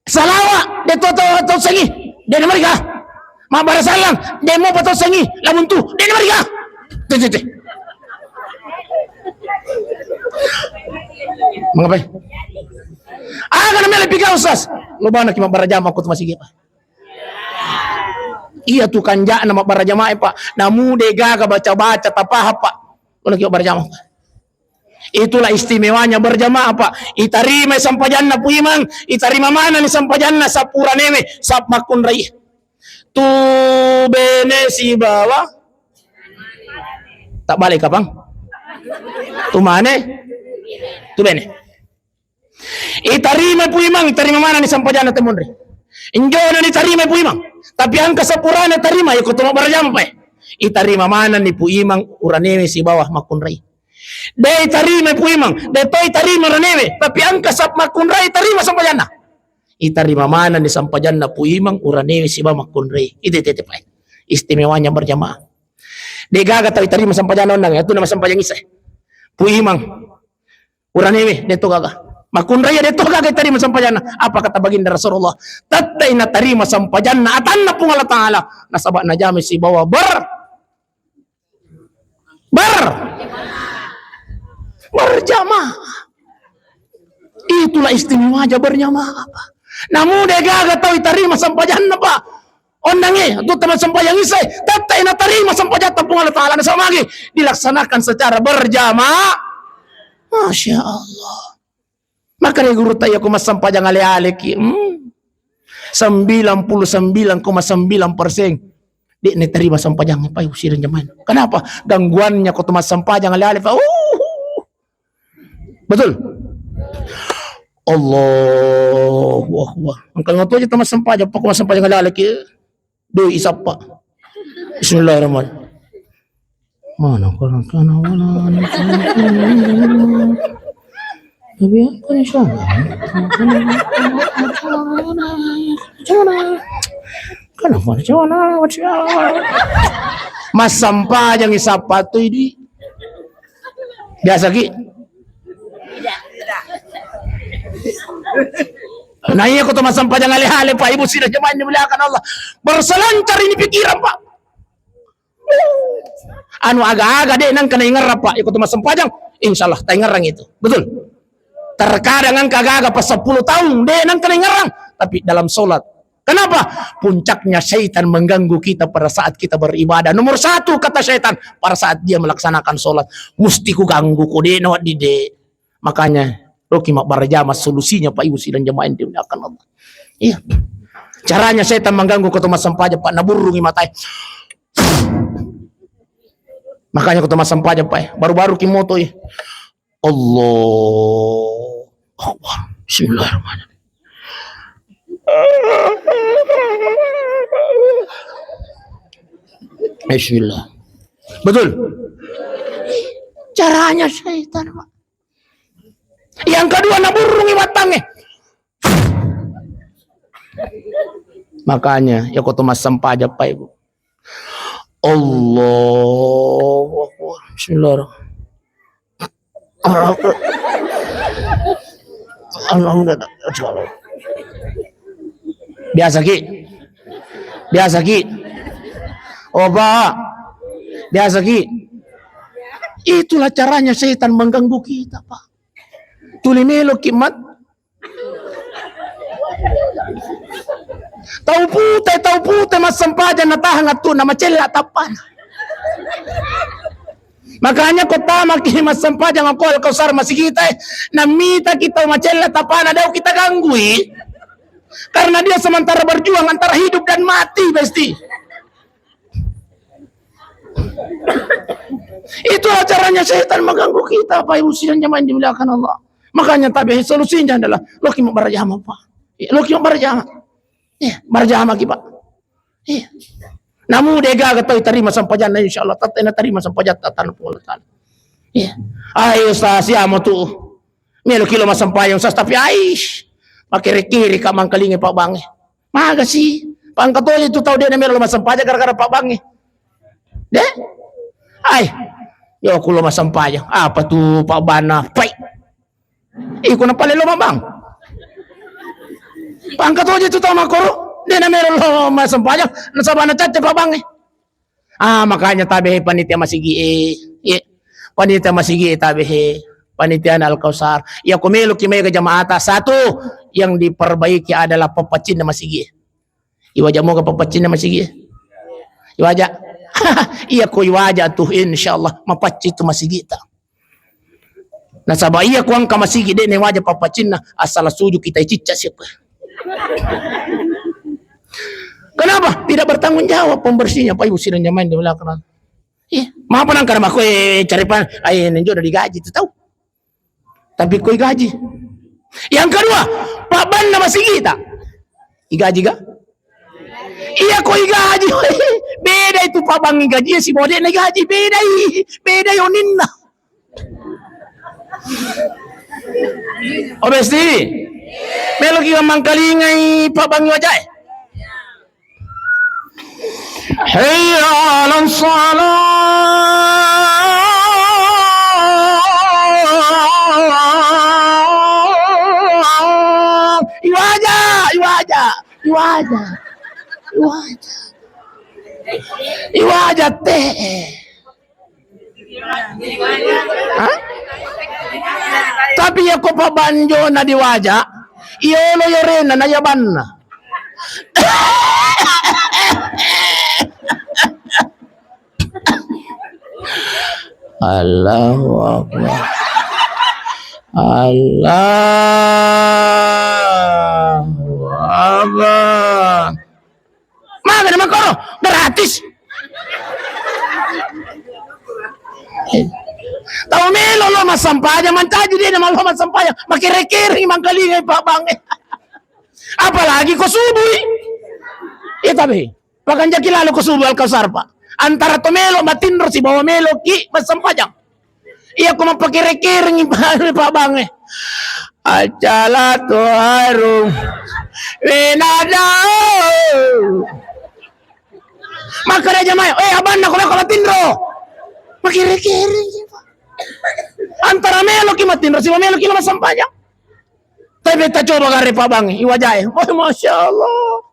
Salawa de' to, to, to sengi, de' namariga. Mabbarasallang de' mo pato sengi, lamuntu, de' namariga. Te, te, te. Mengapai? Aga na melo piga Ustaz? Lo bana ki mabbara jama ko tu masigi, Pak. Iya tu kanja'na mabbara jamaah, Pak. Namu de' gaga baca-baca, tapaham, Pak. Lo naki mabbara jamaah. Itulah istimewanya berjamaah, Pak. Itarimai sampajanna Pu Imang, itarima manenni sampajanna sapuranewe, sap makkunrai. Tu bene sibawa. Tak balik kapang? Tu mane? Tu bene. Itarima Pu Imang, itarima manenni sampajanna temunri. Injona ditarima Pu Imang. Tapi engka sapurana tarima, iko tu mabbara jamaah, Pak. Itarima manenni Pu Imang, uranewe sibawa makkunrai. De' itarima Pu Imang, de' to itarima uranewe, tapi engka sap makkunrai tarima sampajanna. Itarima manenni sampajanna Pu Imang, uranewe sibawa makkunrai. Itu tete, Pak. Istimewanya berjamaah. De' gaga tau itarima sampajanna onnang, itu nama sampajang isya. Pu Imang, uranewe, de' to gaga. Makkunrai de' to gaga itarima sampajanna. Apa kata baginda Rasulullah? Tette' natarima sampajanna atanna Puang Allah Ta'ala. Nasaba najama sibawa ber-, ber-, berjamaah. Itulah istimewanya berjamaah, Pak. Namu de' gaga tau itarima sampajanna, Pak. Onnangnge, tu teman sempajang isya, tette' natarima sampajatta Puang Allah Ta'ala, nasaba magi dilaksanakan secara berjamaah. Masya Allah. Maka de' guru ta iya ko massempajang ale-aleki, hmm. Sembilan puluh sembilan koma sembilan persen de' natarima sampajang, Pak Ibu sidang jamaah. Kenapa? Gangguannya ko tu massempajang ale-ale, Pak. Uh. Betul? Allahu Akbar. Engka matu aja tamat sempajang, pokok sempajang ada lagi. Doi isappa. Bismillahirrahmanirrahim. Mana kana kana wala. Tapi apa ni sana? Kana mana sana? Massampajang isappa tu idi. Biasa ki? Nah, iya ko to massempajang ale-ale, Pak Ibu sidang jamaah yang dimuliakan Allah. Berselancar ini pikiran, Pak. Anu aga-aga de' nengka naingerrang, Pak. Iya ko to massempajang, insyaallah taingerrang itu. Betul? Terkadang engka aga-aga pas sepuluh tahun de' nengka naingerrang, tapi dalam sholat Kenapa? Puncaknya syaitan mengganggu kita pada saat kita beribadah. Nomor satu kata syaitan, pada saat dia melaksanakan sholat, musti ku ganggu ko de' nawedding de'. Makanya, roki mabbarajama solusinya, Pak Ibu sidang jamaah yang dimuliakan Allah. Iya. Caranya syaitan mengganggu ko to massempajang, Pak, naburrungi matae. Makanya ko to massempajang, Pak, baru-baru ki moto i. Allahu Akbar. Bismillahirrahmanirrahim. Bismillah. Betul? Caranya syaitan, Pak. Yang kedua, naburrungi battangnge. Makanya, ya ko to massempajang, Pak, Ibu. Allahu Akbar. Bismillahirrahmanirrahim. Alhamdulillah. Biasa ki. Biasa ki. Oh, Pak. Biasa ki. Itulah caranya setan mengganggu kita, Pak. Tuli melo ki mat. Tau pute, tau pute massempajang natahang attu na macella tappana. Makanya ko tamaki massempajang ko Al-Kausar masigita, eh, namita kita macella tappana, dau kita ganggui. Karena dia sementara berjuang antara hidup dan mati, besti. Itulah caranya setan mengganggu kita, Bapak Ibu sidang jamaah yang dimuliakan Allah. Makanya tabe solusinya adalah loki mau berjamaah, Pak. Iya, loki mau berjamaah. Iya, berjamaah ki, Pak. Iya. Namu dega kata tarima sampajanna, insya Allah. Tatte na tarima sampajatta tanpa Allah Ta'ala. Iya. Ayo, Ustaz, siamo tu. Melo ki lo massempajang, Ustaz, tapi aish. Makere-kere ka mangkalinga Pak Bange. Maga si, pangka toli tu tau de na melo lo massempajang gara-gara Pak Bange. De? Ai. Yo ku lo massempajang. Apa tu Pak Bana? Pai. Iko na pale lo mabang. Pangka toli tu tau makoro. De na melo lo massempajang. Nasaba na catte Pak Bange. Ah, makanya tabe he panitia masigi e. Iya. Panitia masigi e tabe he. Panitia Al-Kausar. Iya, ko melo ki mega jamaata, satu yang diperbaiki adalah pappacinna masigi e. Iwaja moga pappacinna masigi e. Iwaja. Iya, ko iwaja tu, insya Allah mapacci tu masigi ta. Nasaba iya ko engka masigi de na iwaja pappacinna, asal suju kita cicca siapa. Kenapa? Tidak bertanggung jawab pembersihnya, Pak Ibu sidang jamaah yang dimuliakan Allah. Iya, maaf nang karena aku, eh, cari pan, ai nenjo udah digaji tu tau. Tapi koi gaji. Yang kedua, Pak Banna masigi ta. Igaji ga? Iya koi gaji. Beda itu Pak Bang gaji, si bode na gaji, beda i. Beda i oninna. Oh, besti. Melo ki mangkalingai Pak Bang wajae. Hayya 'alas shalah. Iwaja, iwaja, iwaja, iwaja. Iwaja te. Hah? Tapi iya ko Pak Banjo na diwaja, iyolo yorena na iya banna. Allahu Akbar. Allahu Akbar. Maga na makkoro, gratis. Tau melo lo massampajang, mancaji de na malo massampajang, makere-kere mangkalingai Pak Bang. Apalagi ko subui. Iya tabe. Pakanjaki lalo ko subu Al-Kausar, Pak. Antara to melo matinro sibawa melo ki massampajang. Iya ko mappakere-kerengi Pak Bang e. Acala to harum. Wenada. Makkeda jamaah, "Eh, abanna ko melo matinro." Makere-kerengi, Pak. Antara melo ki matinro sibawa melo ki lo massampajang. Tapi ta coba gare Pak Bang e, iwajae. Oh, Masya Allah.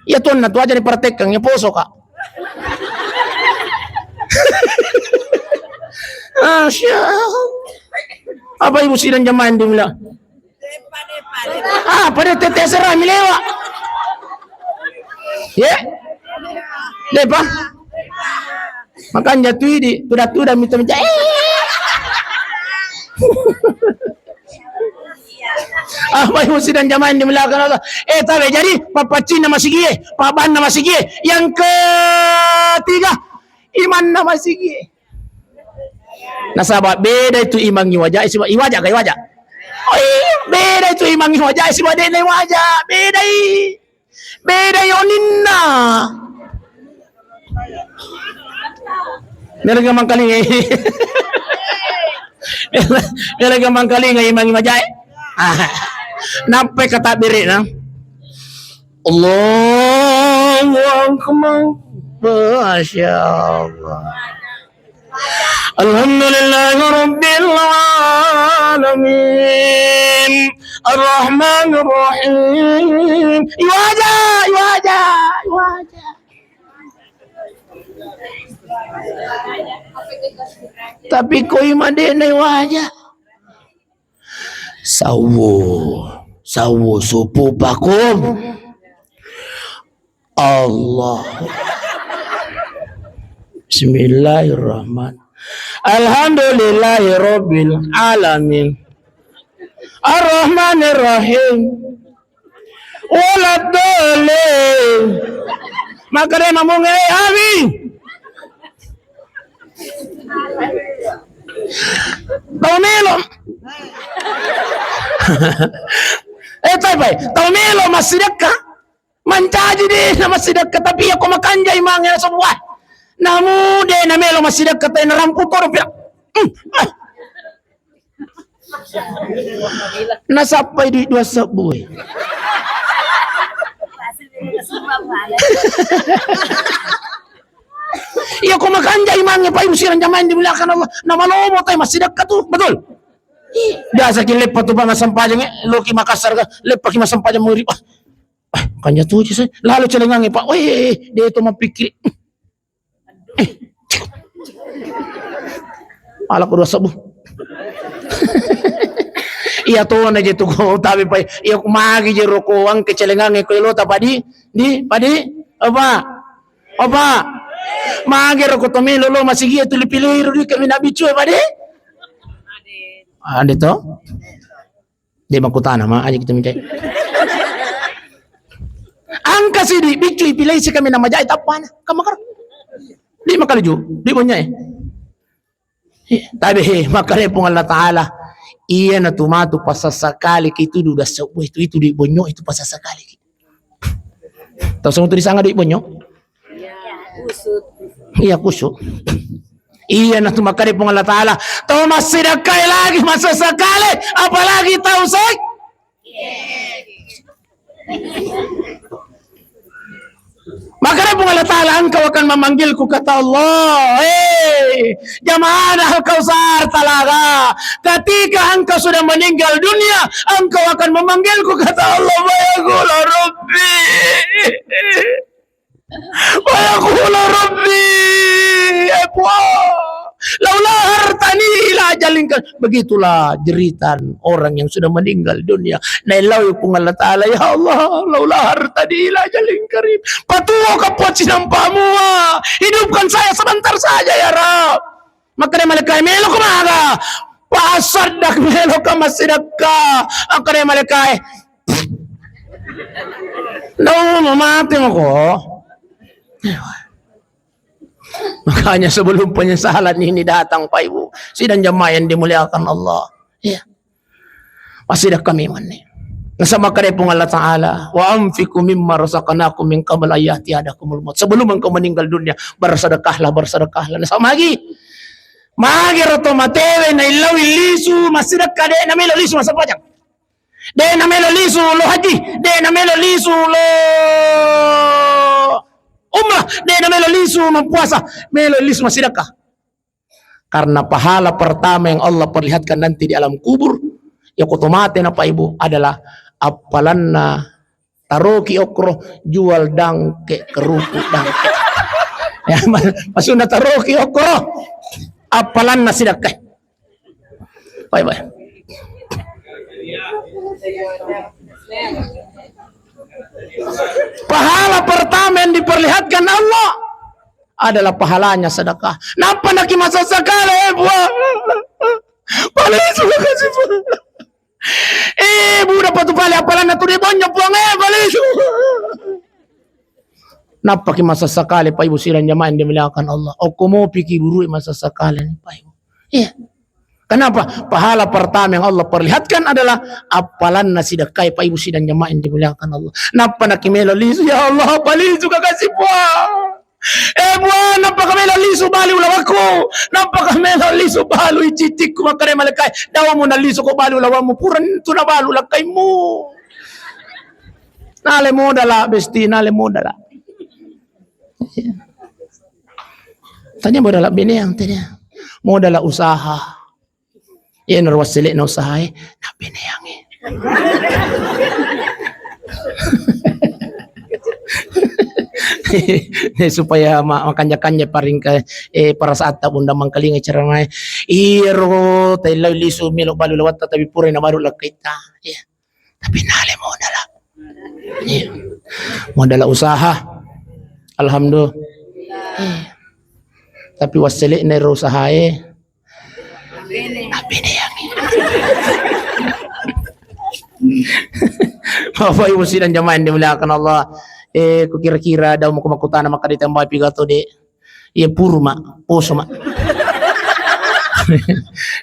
Iya tonna tu aja dipraktekkan, iya poso ka. Masya Allah. Apa Ibu sidang jamaah yang dimulia? Ah, pada tete serah milewa. Ye? Depa? Makanja tu idi, tuda-tuda mita-mita. Eh. Ah, Bapak Ibu sidang jamaah yang dimuliakan Allah. Eh, tabe, jadi pappacinna masigie, pabanna masigie. Yang ketiga, imanna masigie. Nasaba beda itu imangngi wajae siba-, iwaja ga iwaja? Oh iya, beda itu imangngi wajae siba de'na iwaja. Bedai. Bedai oninna. Mereka mangkalinga. Mereka mangkalinga imangngi wajae. Nappai katabbirina. Allahu Akbar. Masya Allah. Alhamdulillahirabbil alamin. Arrahmanirrahim. Iwaja, iwaja, iwaja. Tapi koi madena iwaja. Sawo, sawo supu pakum. Allah. Bismillahirrahman. Alhamdulillahirabbil alamin. Arrahmanirrahim. Waladdallin. Maka dia ngomong, "Eh, Abi." Tau melo. Eh, tai, pai. Tau melo massidekka. Mancaji de' na massidekka, tapi iya ko makanja imangnge nasaba, wah. Namu de' na melo massidekka, tai narampu todo pia. Hmm. Ah. Nasappai duit dua sebbu e. Iya ko makanja imangnge, Pak Ibu sidang jamaah yang dimuliakan Allah. Namalomo tai massidekka tu, betul? Ih, biasa ki leppa tu, Pak, massempajang, eh, loki Makassar ka, leppa ki massempajang maghrib. Ah, ah, kanja tu je saya. Lalu celengangnge, Pak. Weh, de' to mappikiri. Ala ko dua sebbu. Iya to na je tu ko, tapi, Pak, iya ko magi je roko, angke celengangnge ko elota, Pak, di, di, Pak, di, apa? Apa? Magi roko to melo lo masigi e tu lipilei ro di kami nabi cuy, Pak, di? Ade to? De' makkutana, ma, aja kita minta. Angka sidi, biccu ipilei si kami nama jai tappana. Kamu karo. De' makaluju, de' bonyae. Tapi, he, makkeda Puang Allah Ta'ala, iya na tu matu pasasakali ki tu duda sebbu itu, itu de' bonyo itu pasasakali ki. Tau semua tu disanga duit bonyo? Iya, kusut. Iya, kusut. Iya, na tu makkeda Puang Allah Ta'ala, tau massidekkai lagi masasakale, apalagi tau sek-, makkeda Puang Allah Ta'ala, "Engkau akan memanggilku," kata Allah. Hei, jamaah Al-Kautsar talaga. Ketika engkau sudah meninggal dunia, engkau akan memanggilku, kata Allah. Fayaqulu Rabbi. Fayaqulu Rabbi. Eh, Puang. Laula akhartani ila ajalin qarib. Begitulah jeritan orang yang sudah meninggal dunia. Naellau Puang Allah Ta'ala, "Ya Allah, laula akhartani ila ajalin qarib." Patuoka Puang cinampa mua. Hidupkan saya sebentar saja, ya Rabb. Makkeda malaikae, "Meloka maga?" "Fasaddaq, meloka massidekka." Makkeda malaikae, "Nau mamate mako." Makanya sebelum penyesalan ini datang, Pak Ibu, sidang jamaah yang dimuliakan Allah, iya, massidekka memang. Nasaba makkeda Puang Allah Ta'ala, "Wa anfiqu mimma razaqnakum min qabli an ya'tiya ahadakumul maut." Sebelum engkau meninggal dunia, bersedekahlah, bersedekahlah. Nasaba magi, magi ro to matewe naillau lisu massidekka, de' namelo lisu massempajang. De' namelo lisu lo haji, de' namelo lisu lo umrah, de' namelo lisu mappuasa, melo lisu massidekka. Karena pahala pertama yang Allah perlihatkan nanti di alam kubur, ya ko to mate na, Pak Ibu, adalah appalanna taroki okro, jual dangke, kerupuk dangke. Ya, ma-, maksudna taroki okro, appalanna sidekka. Baik, baik. Pahala pertama yang diperlihatkan Allah adalah pahalanya sedekah. Nappa naki masasakale, eh, Puang. Palesu, makasih, Puang. Eh, buda patu pale, appalanna tu de' bonyo, Puang, eh, palesu. Nappaki masasakale, Pak Ibu sidang jamaah yang dimuliakan Allah. Okko mopi ki burui masasakale ni, Pak Ibu. Iya. Kenapa? Pahala pertama yang Allah perlihatkan adalah appalanna sidekkai, Pak Ibu sidang jamaah yang dimuliakan Allah. Nappa naki melo lisu, "Ya Allah, palisu kakasi, Puang." Eh, Puang, nappa ka melo lisu balu lawakku. Nappa ka melo lisu balu icicikku, makkeda malaikat, "Dawa mu nalisu ko balu lawammu, pura tu nabalu lakkaimu." Nale modala, Besti, nale modala. Tania modala bineang, tania. Modala usaha. Iya, naro wassele'na usahae, nabbineangngi. Supaya ma-, makanja-kanja paringka, eh, perasaatta bunda mangkalinga ceramae. Iyaro taillau lisu melo balu lawatta, tapi pura nabalu lakkaitta. Iya. Tapi nale modala. Iya. Modala usaha. Alhamdulillah. Iya. Tapi wassele'na ero usahae, Abbeneangngi. Bapak Ibu sidang jamaah yang dimuliakan Allah, eh, ku kira-kira dau muko makkutana maka ditambai pigato de. Iya puru ma, poso ma.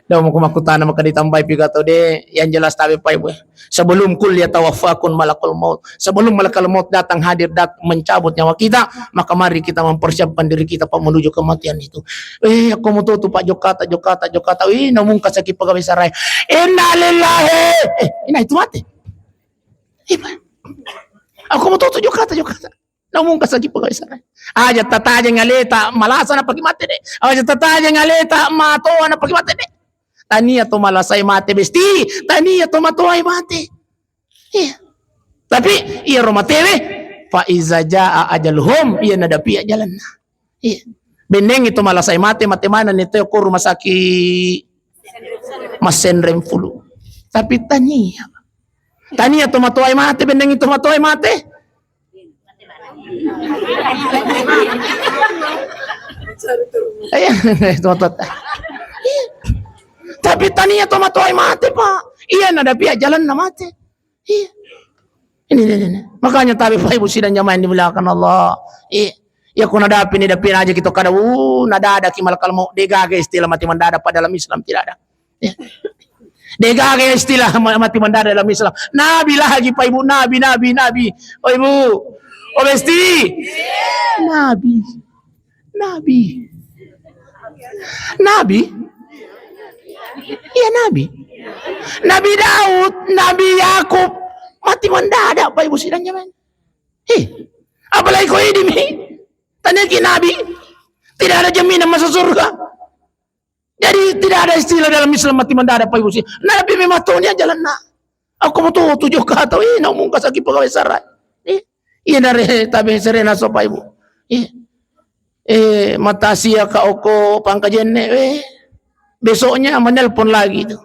Dau muko makkutana maka ditambai pigato de. Yang jelas tabe Pak Ibu. Sebelum kul yatawaffakun malakul maut, sebelum malakal maut datang hadir, dat-, mencabut nyawa kita, maka mari kita mempersiapkan diri kita, Pak, menuju kematian itu. Eh, aku mau tuh, tuh, Pak, jokata, jokata, jokata. Ih, namun kasaki pegawai sarai. Innalillahi. Eh, ina itu mati. Ih, Pak. Aku mau tuh, tuh, jokata, jokata. Namun kasaki pegawai sarai. Aja tatajeng aleta malasa na pagi mate de. Aja tatajeng aleta matoa na pagi mate de. Tania to malasai mate, Besti. Tania to matoai mate. Iya. Tapi iya ro matewe, fa iza jaa ajaluhum, iya nadapi ajalanna. Iya. Benneng itu malasai mate, mate mana nih teo ko rumah sakit masenreng flu. Tapi tania. Tania to matoai mate, benneng itu matoai mate. Iya, tuh, tuh, tuh. Iya. Tapi tania to matoai mate, Pak. Iya, nadapi ajalanna mate. Iya. Ini, ini, ini. Makanya tabe Pak Ibu sidang jamaah yang dimuliakan Allah. Iya. Ya kuna dapi ni dapi aja kita kada, uh, nadada ki malakal maut, degaga istilah mati mendadak pada dalam Islam tidak ada. Ya. Degaga istilah ma-, mati mendadak dalam Islam. Nabi lagi, Pak Ibu, nabi, nabi, nabi. Oh, Ibu. Oh, Besti. Nabi. Nabi. Nabi. Iya, nabi. Nabi Daud, Nabi Yakub mati mendadak, Pak Ibu sidang jamaah. Hei, apalagi ko ini mi. Tania ki nabi. Tidak ada jaminan masuk surga. Jadi tidak ada istilah dalam Islam mati mendadak, Pak Ibu sih. Nabi memang tuh nia jalan nak. Aku mau tuh tujuh kata, ih, namun kasaki pegawai sarai. Eh, iya nare tabe serena so, Pak Ibu. Eh, eh, matasia ka oko pangkajenne, eh, besoknya menelpon lagi tuh.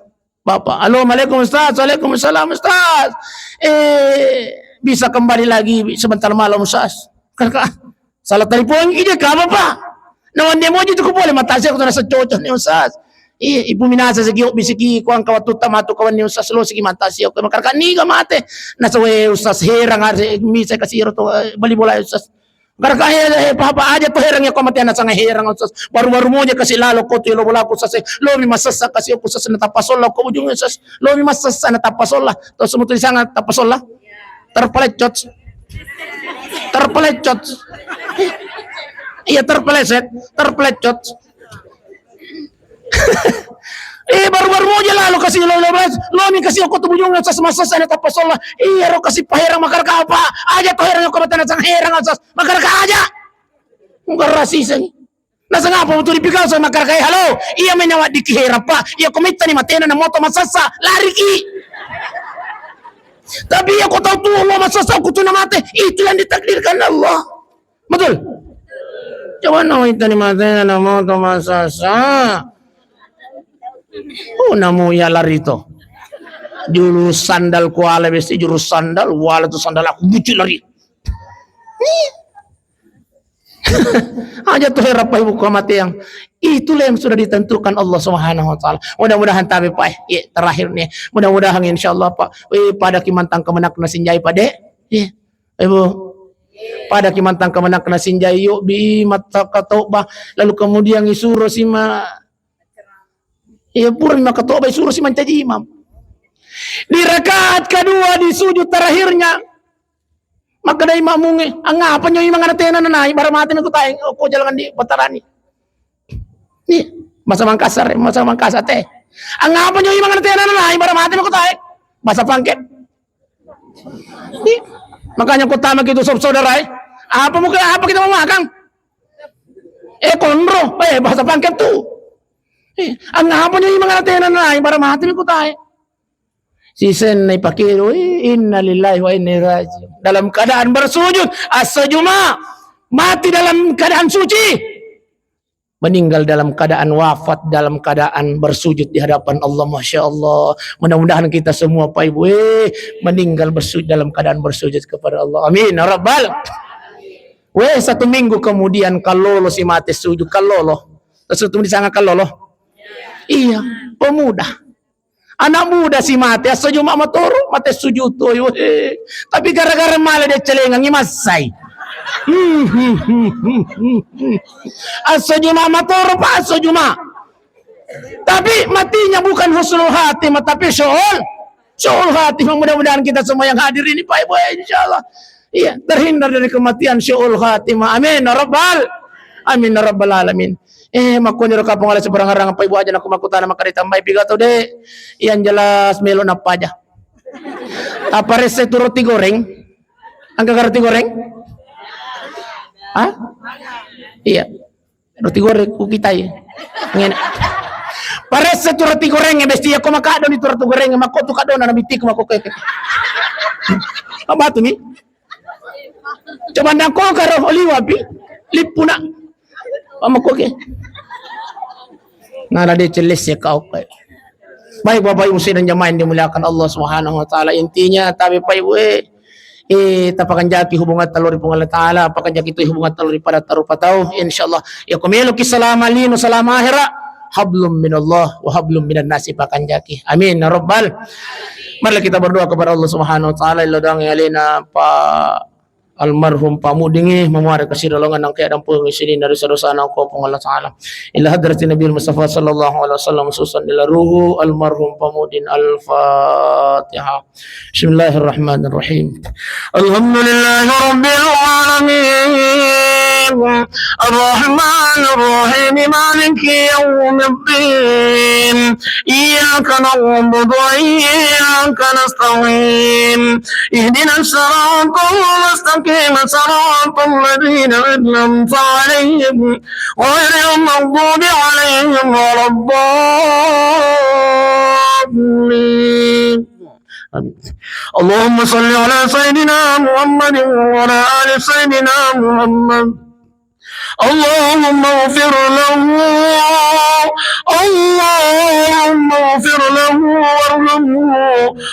Bapak, halo, Assalamualaikum Ustaz. Waalaikumsalam Ustaz. Eh, bisa kembali lagi sebentar malam Ustaz. Kakak, salah telepon ide ka Bapak. Nawan dia moji tu boleh matasia aku rasa cocok nih Ustaz. Iya, ibu minasa segi bisiki kuang kawatu tamatu kawan nih Ustaz lo segi matasia aku. Makaraka niga mate. Nasawe Ustaz herang hari misa kasih roto, eh, bali bola Ustaz. Gara-gara he-, he-, papa aja to herang ya ko mate anak sanga herang Ustaz. Baru-baru moja kasih lalo ko tu lo bola ku Ustaz. Lo mi masessa kasih aku Ustaz na tappa solla ko ujung Ustaz. Lo mi masessa na tappa solla. To semutu di sana tappa solla. Terpelecot. Terpelecot. Iya terpeleset, terpelecot. Eh, baru-baru moja lalo kasih lo, lo, lo mi kasih aku tu bujung Ustaz masessa na tappa solla. Iya ro kasih paherang makaraka apa? Aja to herang ko mate anak sanga herang Ustaz. Makaraka aja. Enggak rasiseng. Nasengapa betul dipikau sama makaraka, eh, halo, iya menyawa diki herang, Pak. Iya komitta ni matena na moto masessa, lari ki. Tapi iya ko tahu tuh lo masessa aku tuh na mate, itu yang ditakdirkan Allah. Betul? Coba no itu ni matena na moto masessa. Oh, namu ya lari to. Jurus sandal kuala besi, jurus sandal, wala tu sandal aku bucu lari. Nih. Aja tuh hera Pak Ibu kematian. Itulah yang sudah ditentukan Allah Subhanahu wa Ta'ala. Mudah-mudahan tabe Pak, eh, iya, terakhir nih. Mudah-mudahan insyaallah Pak, eh, pada kimantang kemenak nasinjai Pak de. Iya. Ibu. Pada kimantang kemenak nasinjai yuk bi mata katoba. Lalu kemudian isuro sima Iya pura mi makatoba, suruh si mancaji imam. Di rakaat kedua, di sujud terakhirnya, makkeda imammungnge, "Angngapa nyo imang ana tena nanai, bara mate mi kutae, ko jalangan di patarani." Nih, bahasa Mangkasar, bahasa Mangkasar teh. "Angngapa nyo imang ana tena nanai, bara mate mi kutae." Bahasa Pangkep. Ih, makanya ku tama ki tu saudara, eh. Apa muka, apa kita mau makan? Eh, konro, eh, bahasa Pangkep tu. Eh, angngapa nyo imang ana tena nanai, bara mate mi kutae. Sisenna ipake, eh, innalillahi wa inna ilaihi raji'un. Dalam keadaan bersujud, asso juma, mati dalam keadaan suci. Meninggal dalam keadaan wafat, dalam keadaan bersujud di hadapan Allah. Masya Allah. Mudah-mudahan kita semua, Pak Ibu, eh, meninggal bersu-, dalam keadaan bersujud kepada Allah. Amin. Ya Rabbal. Weh, satu minggu kemudian, kallolo si mate sujud, kallolo. Terus itu disangka kallolo. Iya, pemuda. Anak muda si mate, asso juma matoro, mate sujud toi, weh. Tapi gara-gara male dia celengangi massai. Asso juma matoro, Pak, asso juma. Tapi matinya bukan husnul khatimah, tapi syu'ul, syu'ul khatimah. Mudah-mudahan kita semua yang hadir ini, Pak Ibu, ya, insya Allah. Iya, terhindar dari kematian syu'ul khatimah. Amin, ya Rabbal. Amin, ya Rabbal Alamin. Eh, makkoniro kapang ala seberang-arang, Pak Ibu, aja naku makutana maka ditambai piga tau, Dek. Yang jelas melo nappa aja. Apa rese tu roti goreng? Angka roti goreng? Hah? Iya. Roti goreng ku kita ya. Ngene. Parese tu roti goreng, besti ya, ko makadoni tu roti goreng, mako tu kadona na bitiku mako keke. Apa tu ni? Coba nang ko karo oliwa pi, lippuna. Mako ke. Nala de celes ya kau kai. Baik Bapak Ibu sidang jamaah yang dimuliakan Allah Subhanahu wa Ta'ala. Intinya, tapi Pak Ibu, eh, eh, tapakanjaki hubungan telur Puang Allah Ta'ala, pakanjaki tu hubungan telur pada tarupa tau, insyaallah. Ya, kumelo ki salama lino, salama akhira, hablum minallah wa hablum minan nasi pakanjaki. Amin ya rabbal. Marilah kita berdoa kepada Allah Subhanahu wa Ta'ala, ilo doang ya alena Pak almarhum Pak Mudingi, mamuare kasirolongan nangka dampung sininna dosa-dosana ko Puang Allah Ta'ala. Ila hadratin Nabi Mustafa sallallahu alaihi wasallam, khususan ila ruhu almarhum Pak Mudin. Al-Fatihah. Bismillahirrahmanirrahim. Alhamdulillahi rabbil alamin. Arrahmanirrahim. Maliki yaumiddin. Iyyaka na'budu wa iyyaka nasta'in. اهدنا الصراط المستقيم، صراط الذين أنعمت عليهم، غير المغضوب عليهم ولا الضالين. آمين. اللهم صل على سيدنا محمد وعلى آل سيدنا محمد. اللهم اغفر له، اللهم اغفر له وارحمه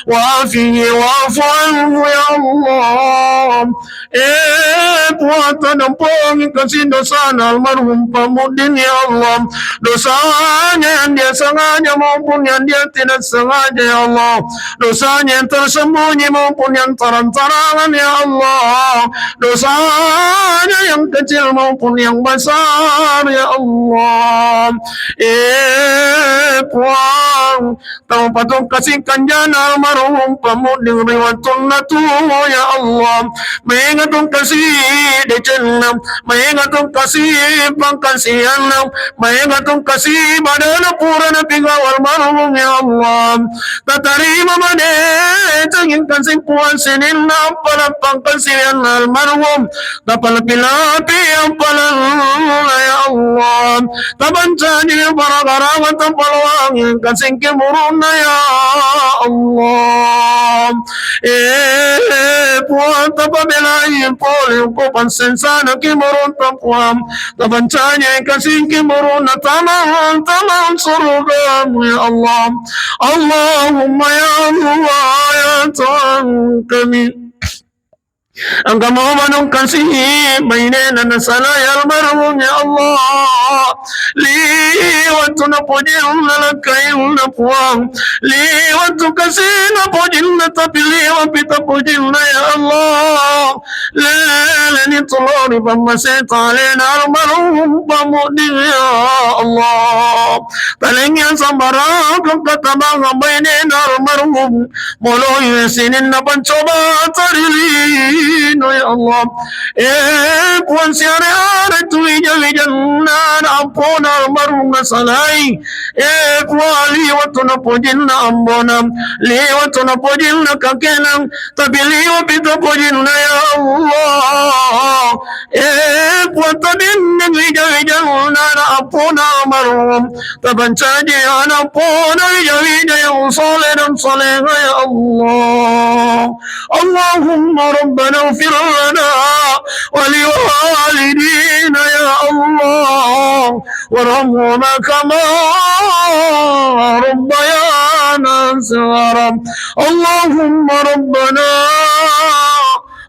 وعافه واعف عنه يا الله. Eh, Puang, tadampengi kasi dosana almarhum Pak Mudin, ya Allah. Dosanya yang dia sengaja maupun yang dia tidak sengaja, ya Allah. Dosanya yang tersembunyi maupun yang terang-terangan, ya Allah. Dosanya yang kecil maupun yang besar, ya Allah. Eh, Puang, tau patong kasih kanjana almarhum Pak Mudin ri wattunna tuo, ya Allah. Maega tong kasi decenna, maega tong kasi pangkasianna, maega tong kasi badana pura napigawa almarhum, ya Allah. Tatarima madeceng engka simpuang sininna ampala pangkasianna almarhum. Tapalapi-lapi ampalanna, ya Allah. Tabancaji bara-barana, tapaloangi engka singki murunna, ya Allah. Eh, Puang, tapabelai pole ko pansensana ki murunta, Puang. Tabancaji engka singki murunna tamang, tamang surugamu, ya Allah. Allahumma ya Allah, ya Tuhan kami. Engka mopa nengka si bainena nasalai almarhum, ya Allah. Liwat tu napojinna lakkainna, Puang. Liwat tu kasina pojinna, tapi liwat pi tapojinna, ya Allah. Leleni tulori pammaseta alena almarhum Pak Muddin, ya Allah. Palengngi asabbarang katabangngi bainena almarhum, moloi sininna pancoba tadilino, ya Allah. Eh, Puang, siare-are tu wija-wijanna ana' appona almarhum masalai. Eh, Puang, liwa tu napojinna ambona, liwa tu napojinna kakena, tapi liwa pi tu pojinna, ya Allah. Eh, Puang, tabenneng wija-wijanna ana' appona almarhum, tapancaji ana' appona wija-wija yang soleh dan soleha, ya Allah. اللهم ربنا اغفر لنا ولوالدينا يا الله، وارحمهما كما ربيانا صغارا. اللهم ربنا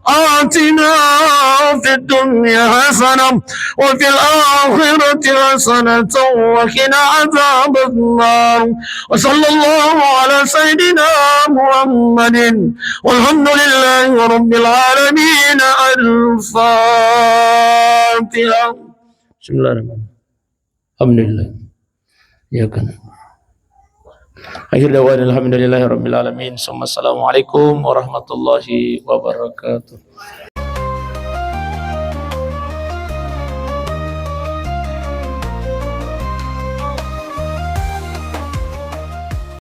آتنا في الدنيا حسنة وفي الآخرة حسنة وقنا عذاب النار. وصلى الله على سيدنا محمد والحمد لله رب العالمين. الفاتحة. بسم الله الرحمن الرحيم. الحمد لله. إياك نعبد. آخر دعوانا الحمد لله رب العالمين. ثم السلام عليكم ورحمة الله وبركاته.